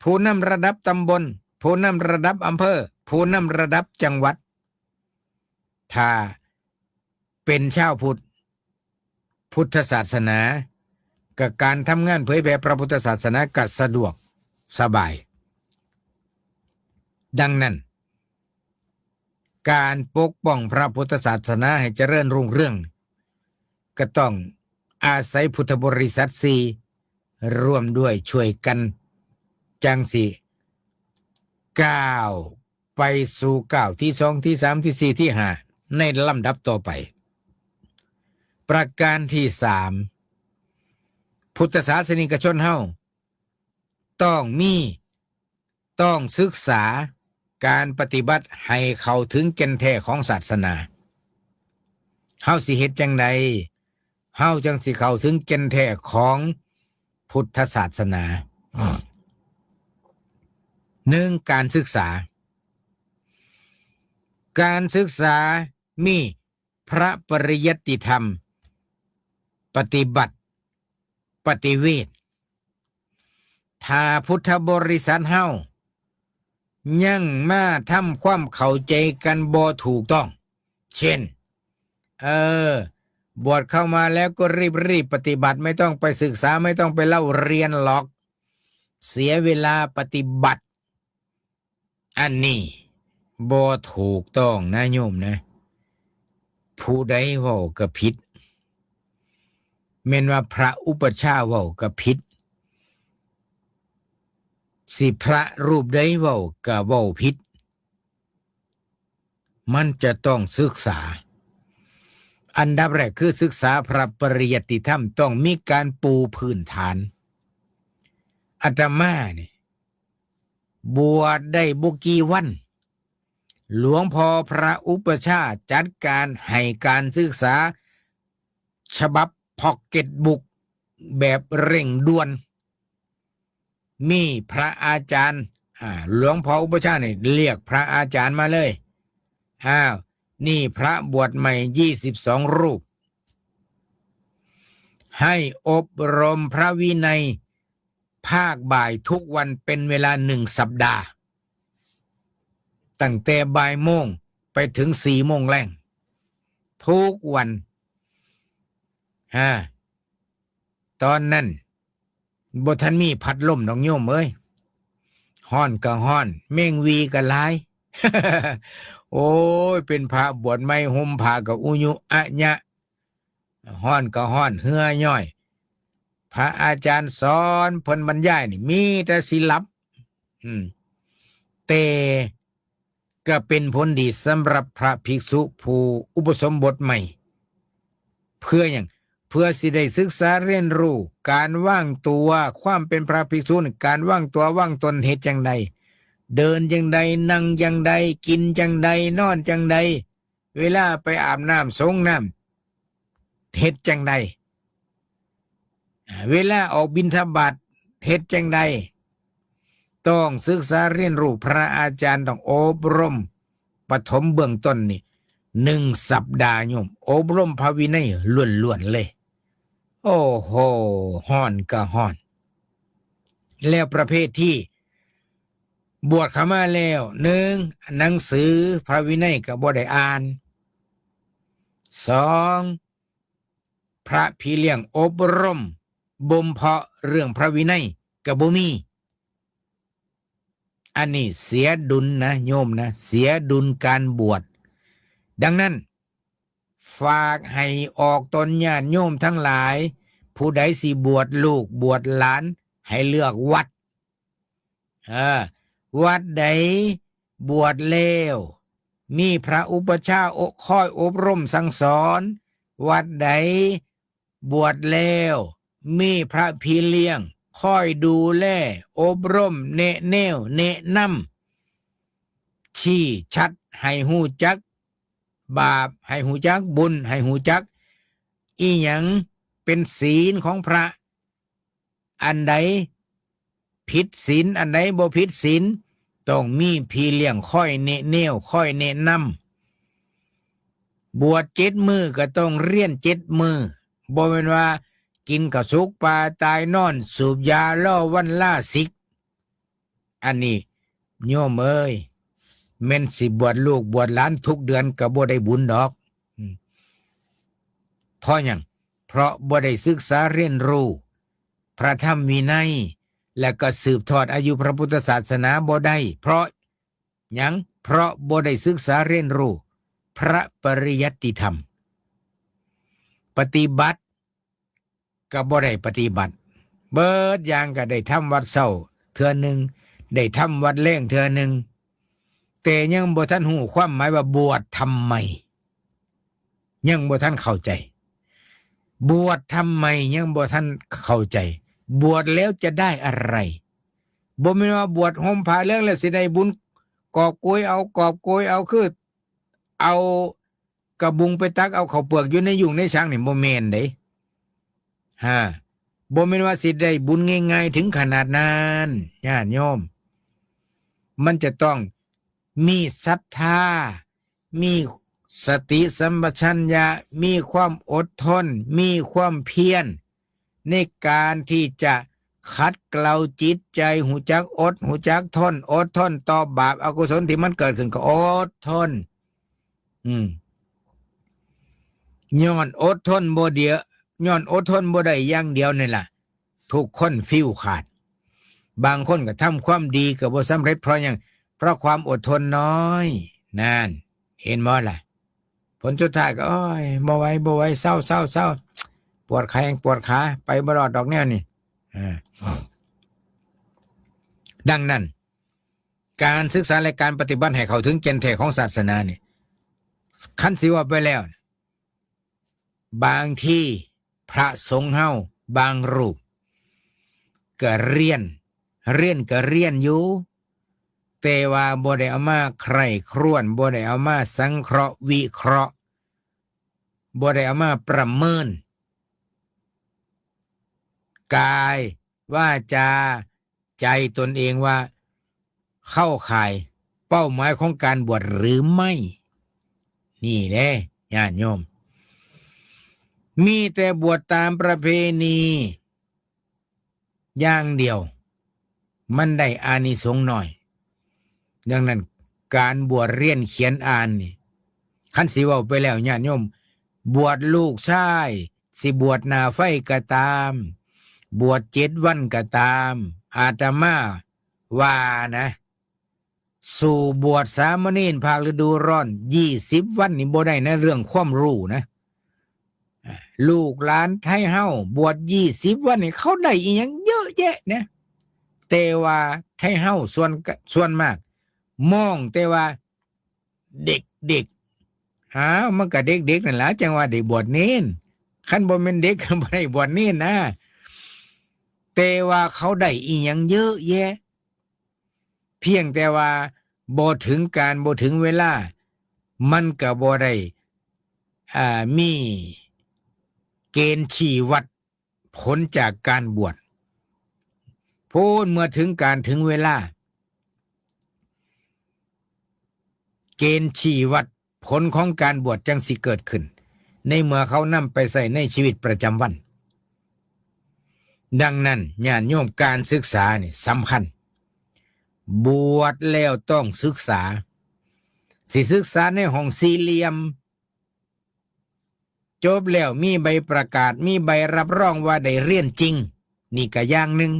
ผู้นำระดับตำบล ผู้นำระดับอำเภอ ผู้นำระดับจังหวัด ถ้าเป็นชาวพุทธ พุทธศาสนา กับการทำงานเผยแผ่พระพุทธศาสนาก็สะดวกสบาย ดังนั้น การปกป้องพระพุทธศาสนาให้เจริญรุ่งเรือง ก็ต้องอาศัยพุทธบริษัทสี่ ร่วมด้วยช่วยกัน จั่งสิก้าวไปสู่ก้าวที่สอง ที่สาม ที่สี่ ที่ห้า ในลำดับต่อไป ประการที่สาม พุทธศาสนิกชนเฮาต้องมี ต้องศึกษาการปฏิบัติให้เข้าถึงแก่นแท้ของศาสนา เฮาสิเฮ็ดจั่งใด เฮาจั่งสิเข้าถึงแก่นแท้ของพุทธศาสนา หนึ่ง การศึกษา การศึกษามีพระปริยัติธรรม ปฏิบัติ ปฏิเวท ถ้าพุทธบริษัทเฮายังมาทำความเข้าใจกันบ่ถูกต้อง เช่น เออ บวชเข้ามาแล้วก็รีบๆปฏิบัติ ไม่ต้องไปศึกษา ไม่ต้องไปเล่าเรียนหรอก เสียเวลาปฏิบัติ อันนี้บ่ถูกต้องนะโยมนะ ผู้ใดเว้าก็ผิด แม่นว่าพระอุปัชฌาย์เว้าก็ผิด สิพระรูปใดเว้าก็เว้าผิด มันจะต้องศึกษา อันดับแรกคือศึกษาพระปริยัติธรรม ต้องมีการปูพื้นฐาน อาตมานี่ บวชได้บ่กี่วัน หลวงพ่อพระอุปัชฌาย์จัดการให้การศึกษา ฉบับพ็อกเก็ตบุ๊กแบบเร่งด่วน มีพระอาจารย์ อ่า หลวงพ่ออุปัชฌาย์นี่เรียกพระอาจารย์มาเลย อ้าว นี่พระบวชใหม่ยี่สิบสองรูป ให้อบรมพระวินัยภาคบ่ายทุกวันเป็นเวลาหนึ่งสัปดาห์ ตั้งแต่บ่ายโมงไปถึงสี่โมงแลง ทุกวัน ฮะ ตอนนั้นบ่ทันมีพัดลมดอกโยมเอ้ย ฮ้อนก็ฮ้อน แมงวีก็หลาย โอ้ย เป็นพระบวชใหม่ ห่มผ้าก็อุยุอะยะ ฮ้อนก็ฮ้อน เหื่อย้อย พระอาจารย์สอนเพิ่นบรรยายนี่มีแต่สิหลับ อืม แต่ก็เป็นผลดีสำหรับพระภิกษุผู้อุปสมบทใหม่ เพื่อหยัง เพื่อสิได้ศึกษาเรียนรู้การวางตัว ความเป็นพระภิกษุนี่ การวางตัววางตนเฮ็ดจั่งใด เดินจั่งใด นั่งจั่งใด กินจั่งใด นอนจั่งใด เวลาไปอาบน้ำสรงน้ำ เฮ็ดจั่งใด อ่า เวลาออกบิณฑบาตเฮ็ดจั่งใด ต้องศึกษาเรียนรู้ พระอาจารย์ต้องอบรมปฐมเบื้องต้นนี่ หนึ่งสัปดาห์โยม อบรมพระวินัยล้วนๆเลย โอ้โห ฮ้อนก็ฮ้อน แล้วประเภทที่บวชเข้ามาแล้ว หนึ่ง หนังสือพระวินัยก็บ่ได้อ่าน สอง พระพี่เลี้ยงอบรมบ่มเพาะเรื่องพระวินัยก็บ่มี อันนี้เสียดุลนะโยมนะ เสียดุลการบวช ดังนั้น ฝากให้ออกตนญาติโยมทั้งหลาย ผู้ใดสิบวชลูกบวชหลาน ให้เลือกวัด เออ วัดใดบวชแล้ว มีพระอุปัชฌาย์คอยอบรมสั่งสอน วัดใดบวชแล้ว มีพระพี่เลี้ยงคอยดูแล อบรม แนะแนว แนะนำ ชี้ชัดให้ฮู้จักบาป ให้ฮู้จักบุญ ให้ฮู้จักอีหยังเป็นศีลของพระ อันใดผิดศีล อันใดบ่ผิดศีล ต้องมีพี่เลี้ยงคอยแนะแนว คอยแนะนำ บวชเจ็ดมื้อก็ต้องเรียนเจ็ดมื้อ บ่แม่นว่ากินข้าวสุกปลาตาย นอนสูบยารอวันลาสิก อันนี้โยมเอ้ย แม่นสิบวชลูกบวชหลานทุกเดือนก็บ่ได้บุญดอก อืม เพราะหยัง เพราะบ่ได้ศึกษาเรียนรู้พระธรรมวินัย และก็สืบทอดอายุพระพุทธศาสนาบ่ได้ เพราะหยัง เพราะบ่ได้ศึกษาเรียนรู้พระปริยัติธรรม ปฏิบัติก็บ่ได้ปฏิบัติ เบิดอย่างก็ได้ทำวัดเช้าเทื่อหนึ่ง ได้ทำวัดแลงเทื่อหนึ่ง แต่ยังบ่ทันฮู้ความหมายว่าบวชทำไม ยังบ่ทันเข้าใจ บวชทำไมยังบ่ทันเข้าใจ บวชแล้วจะได้อะไร บ่แม่นว่าบวชห่มผ้าเหลืองแล้วสิได้บุญ กอบโกยเอา กอบโกยเอา คือเอากระบุงไปตักเอาข้าวเปลือกอยู่ในยุงในฉางนี่ บ่แม่นเด้ ฮะ บ่แม่นว่าสิได้บุญง่ายๆถึงขนาดนั้น ญาติโยม มันจะต้องมีศรัทธา มีสติสัมปชัญญะ มีความอดทน มีความเพียร ในการที่จะขัดเกลาจิตใจ ฮู้จักอด ฮู้จักทน อดทนต่อบาปอกุศลที่มันเกิดขึ้นก็อดทน อืม ย้อนอดทนบ่เดียว ย้อนอดทนบ่ได้อย่างเดียวนี่ล่ะ ทุกคนฟิวขาด บางคนก็ทำความดีก็บ่สำเร็จ เพราะหยัง เพราะความอดทนน้อย นั่น เห็นบ่ล่ะ ผลสุดท้ายก็ โอ้ย บ่ไหว บ่ไหว เซา เซา เซา ปวดแข้งปวดขา ไปบ่รอดดอกแนวนี่ อ่า ดังนั้น การศึกษาและการปฏิบัติให้เข้าถึงแก่นแท้ของศาสนานี่ คันสิว่าไปแล้ว บางทีพระสงฆ์เฮาบางรูป ก็เรียน เรียนก็เรียนอยู่ แต่ว่าบ่ได้เอามาใคร่ครวญ บ่ได้เอามาสังเคราะห์วิเคราะห์ บ่ได้เอามาประเมิน กาย วาจา ใจตนเองว่าเข้าข่ายเป้าหมายของการบวชหรือไม่ นี่เด้ ญาติโยม มีแต่บวชตามประเพณีอย่างเดียว มันได้อานิสงส์น้อย ดังนั้นการบวชเรียนเขียนอ่านนี่ คันสิเว้าไปแล้ว ญาติโยม บวชลูกชาย สิบวชหน้าไฟก็ตาม บวชเจ็ดวันก็ตาม อาตมาว่านะ สู้บวชสามเณรภาคฤดูร้อนยี่สิบวันนี่บ่ได้นะ เรื่องความรู้นะ อ่า ลูกหลานไทเฮาบวชยี่สิบวันนี่เขาได้อีหยังเยอะแยะนะ แต่ว่าไทเฮาส่วนกะ ส่วนมาก มองแต่ว่าเด็กๆ อ้าว มันก็เด็กๆ นั่นล่ะ จั่งว่าได้บวชเณร คันบ่แม่นเด็ก บ่ได้บวชเณรนะ แต่ว่าเขาได้อีหยังเยอะแยะ เพียงแต่ว่าบ่ถึงการบ่ถึงเวลา มันก็บ่ได้ อ่า มีเกณฑ์ชี้วัดผลจากการบวช พู้นเมื่อถึงการถึงเวลา เกณฑ์ชี้วัดผลของการบวชจั่งสิเกิดขึ้น ในเมื่อเขานำไปใช้ในชีวิตประจำวัน ดังนั้นญาติโยม การศึกษานี่สำคัญ บวชแล้วต้องศึกษา สิศึกษาในห้องสี่เหลี่ยม จบแล้วมีใบประกาศ มีใบรับรองว่าได้เรียนจริง นี่ก็อย่างหนึ่ง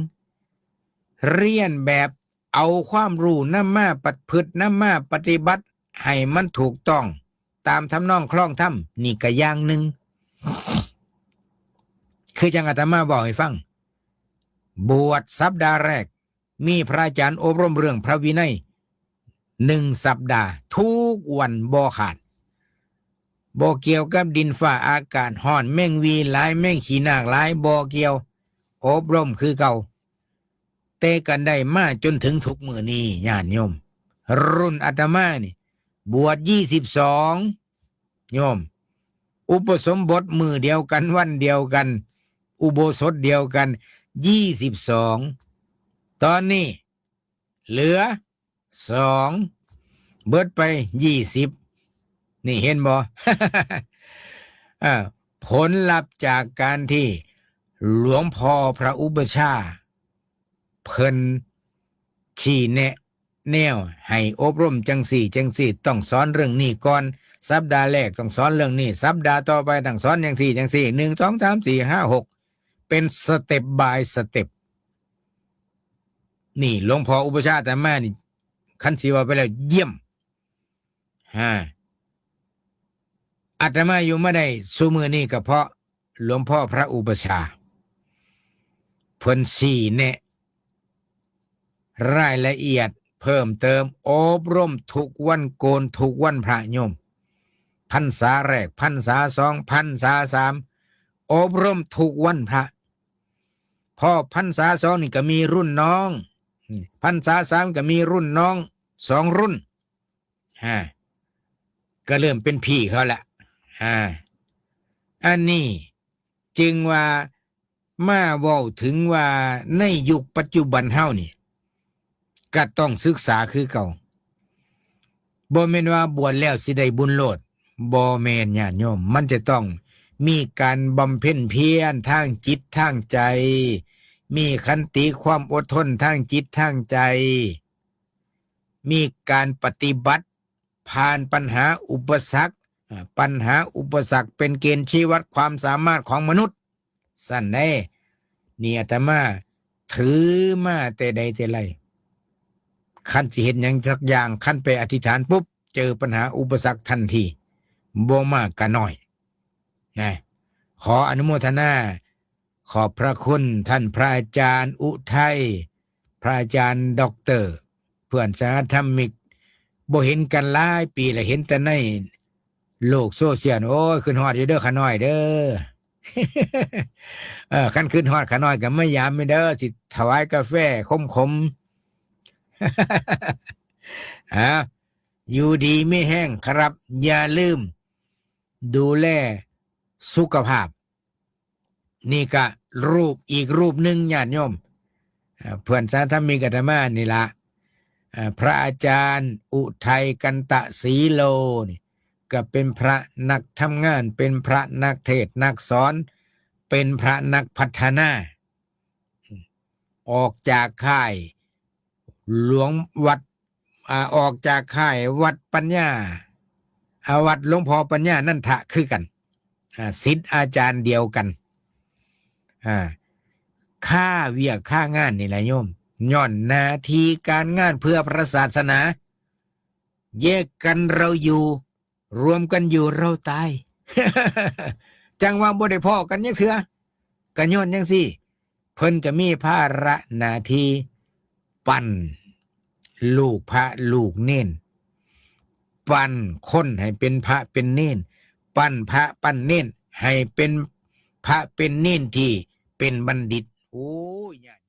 เรียนแบบเอาความรู้นำมาประพฤติ นำมาปฏิบัติให้มันถูกต้องตามทำนองคลองธรรม นี่ก็อย่างหนึ่ง คือจั่งอาตมาบอกให้ฟัง บวชสัปดาห์แรก มีพระอาจารย์อบรมเรื่องพระวินัย หนึ่งสัปดาห์ ทุกวันบ่ขาด บ่เกี่ยวกับดินฟ้าอากาศ ฮ้อน แมงวีหลาย แมงขี้นากหลาย บ่เกี่ยว อบรมคือเก่า แต่ก็ได้มาจนถึงทุกมื้อนี้ ญาติโยม รุ่นอาตมานี่ บวชยี่สิบสอง โยม อุปสมบทมื้อเดียวกัน วันเดียวกัน อุโบสถเดียวกัน ยี่สิบสอง ตอนนี้เหลือสอง เบิดไปยี่สิบ นี่เห็นบ่ อ่า ผลลัพธ์จากการที่หลวงพ่อพระอุปัชฌาย์ เพิ่นชี้แนะแนวให้อบรมจั่งซี้จั่งซี้ ต้องสอนเรื่องนี้ก่อน สัปดาห์แรกต้องสอนเรื่องนี้ สัปดาห์ต่อไปต้องสอนจั่งซี้จั่งซี้ หนึ่ง สอง สาม สี่ ห้า หก เป็น step by step นี่หลวงพ่ออุปัชฌาย์อาตมานี่ คันสิว่าไปแล้วเยี่ยม ฮะ อาตมาอยู่มาได้ซุมื้อนี้ก็เพราะหลวงพ่อพระอุปัชฌาย์ เพิ่นชี้แนะรายละเอียดเพิ่มเติม อบรมทุกวันโกนทุกวันพระโยม พรรษาแรก พรรษาสอง พรรษาสาม อบรมทุกวันพระ พอพรรษาสองนี่ก็มีรุ่นน้อง พรรษาสามก็มีรุ่นน้องสองรุ่น ฮะ ก็เริ่มเป็นพี่เขาละ ฮะ อันนี้จึงว่ามาเว้าถึงว่าในยุคปัจจุบันเฮานี่ ก็ต้องศึกษาคือเก่า บ่แม่นว่าบวชแล้วสิได้บุญโลด บ่แม่นญาติโยม มันจะต้องมีการบำเพ็ญเพียรทางจิตทางใจ มีขันติความอดทนทางจิตทางใจ มีการปฏิบัติ ผ่านปัญหาอุปสรรค อ่า ปัญหาอุปสรรคเป็นเกณฑ์ชี้วัดความสามารถของมนุษย์ ซั่นเด้ นี่อาตมาถือมาแต่ใดแต่ไร คันสิเฮ็ดหยังสักอย่าง คันไปอธิษฐานปุ๊บ เจอปัญหาอุปสรรคทันที บ่มากก็น้อย นะ ขออนุโมทนา ขอบพระคุณท่านพระอาจารย์อุทัย พระอาจารย์ด็อกเตอร์ เพื่อนสหธรรมิก บ่เห็นกันหลายปีแล้ว เห็นแต่ในโลกโซเชียล โอ้ย ขึ้นฮอดอยู่เด้อข้าน้อยเด้อ เออ คันขึ้นฮอดข้าน้อยก็มายามอยู่เด้อ สิถวายกาแฟขมๆ อ่า อยู่ดีมีแฮงครับ อย่าลืมดูแลสุขภาพ นี่ก็รูปอีกรูปหนึ่ง ญาติโยม อ่า เพื่อนสาธมิกอาตมานี่ละ อ่า พระอาจารย์อุทัยกันตะศรีโลนี่ ก็เป็นพระนักทำงาน เป็นพระนักเทศน์นักสอน เป็นพระนักพัฒนา ออกจากค่ายหลวงวัด อ่า ออกจากค่ายวัดปัญญา อ่า วัดหลวงพ่อปัญญานันทะคือกัน อ่า ศิษย์อาจารย์เดียวกัน อ่า คาเวียกคางานนี่แหละโยม ย้อนหน้าที่การงานเพื่อพระศาสนา แยกกันเราอยู่ รวมกันอยู่เราตาย จั่งว่าบ่ได้พ้อกันจักเทื่อ ก็ย้อนจั่งซี้ เพิ่นก็มีภาระหน้าที่ ปั้นลูกพระลูกเณร ปั้นคนให้เป็นพระเป็นเณร ปั้นพระปั้นเณรให้เป็น พระเป็นเณรที่เป็นบัณฑิต โอ้ย ญาติ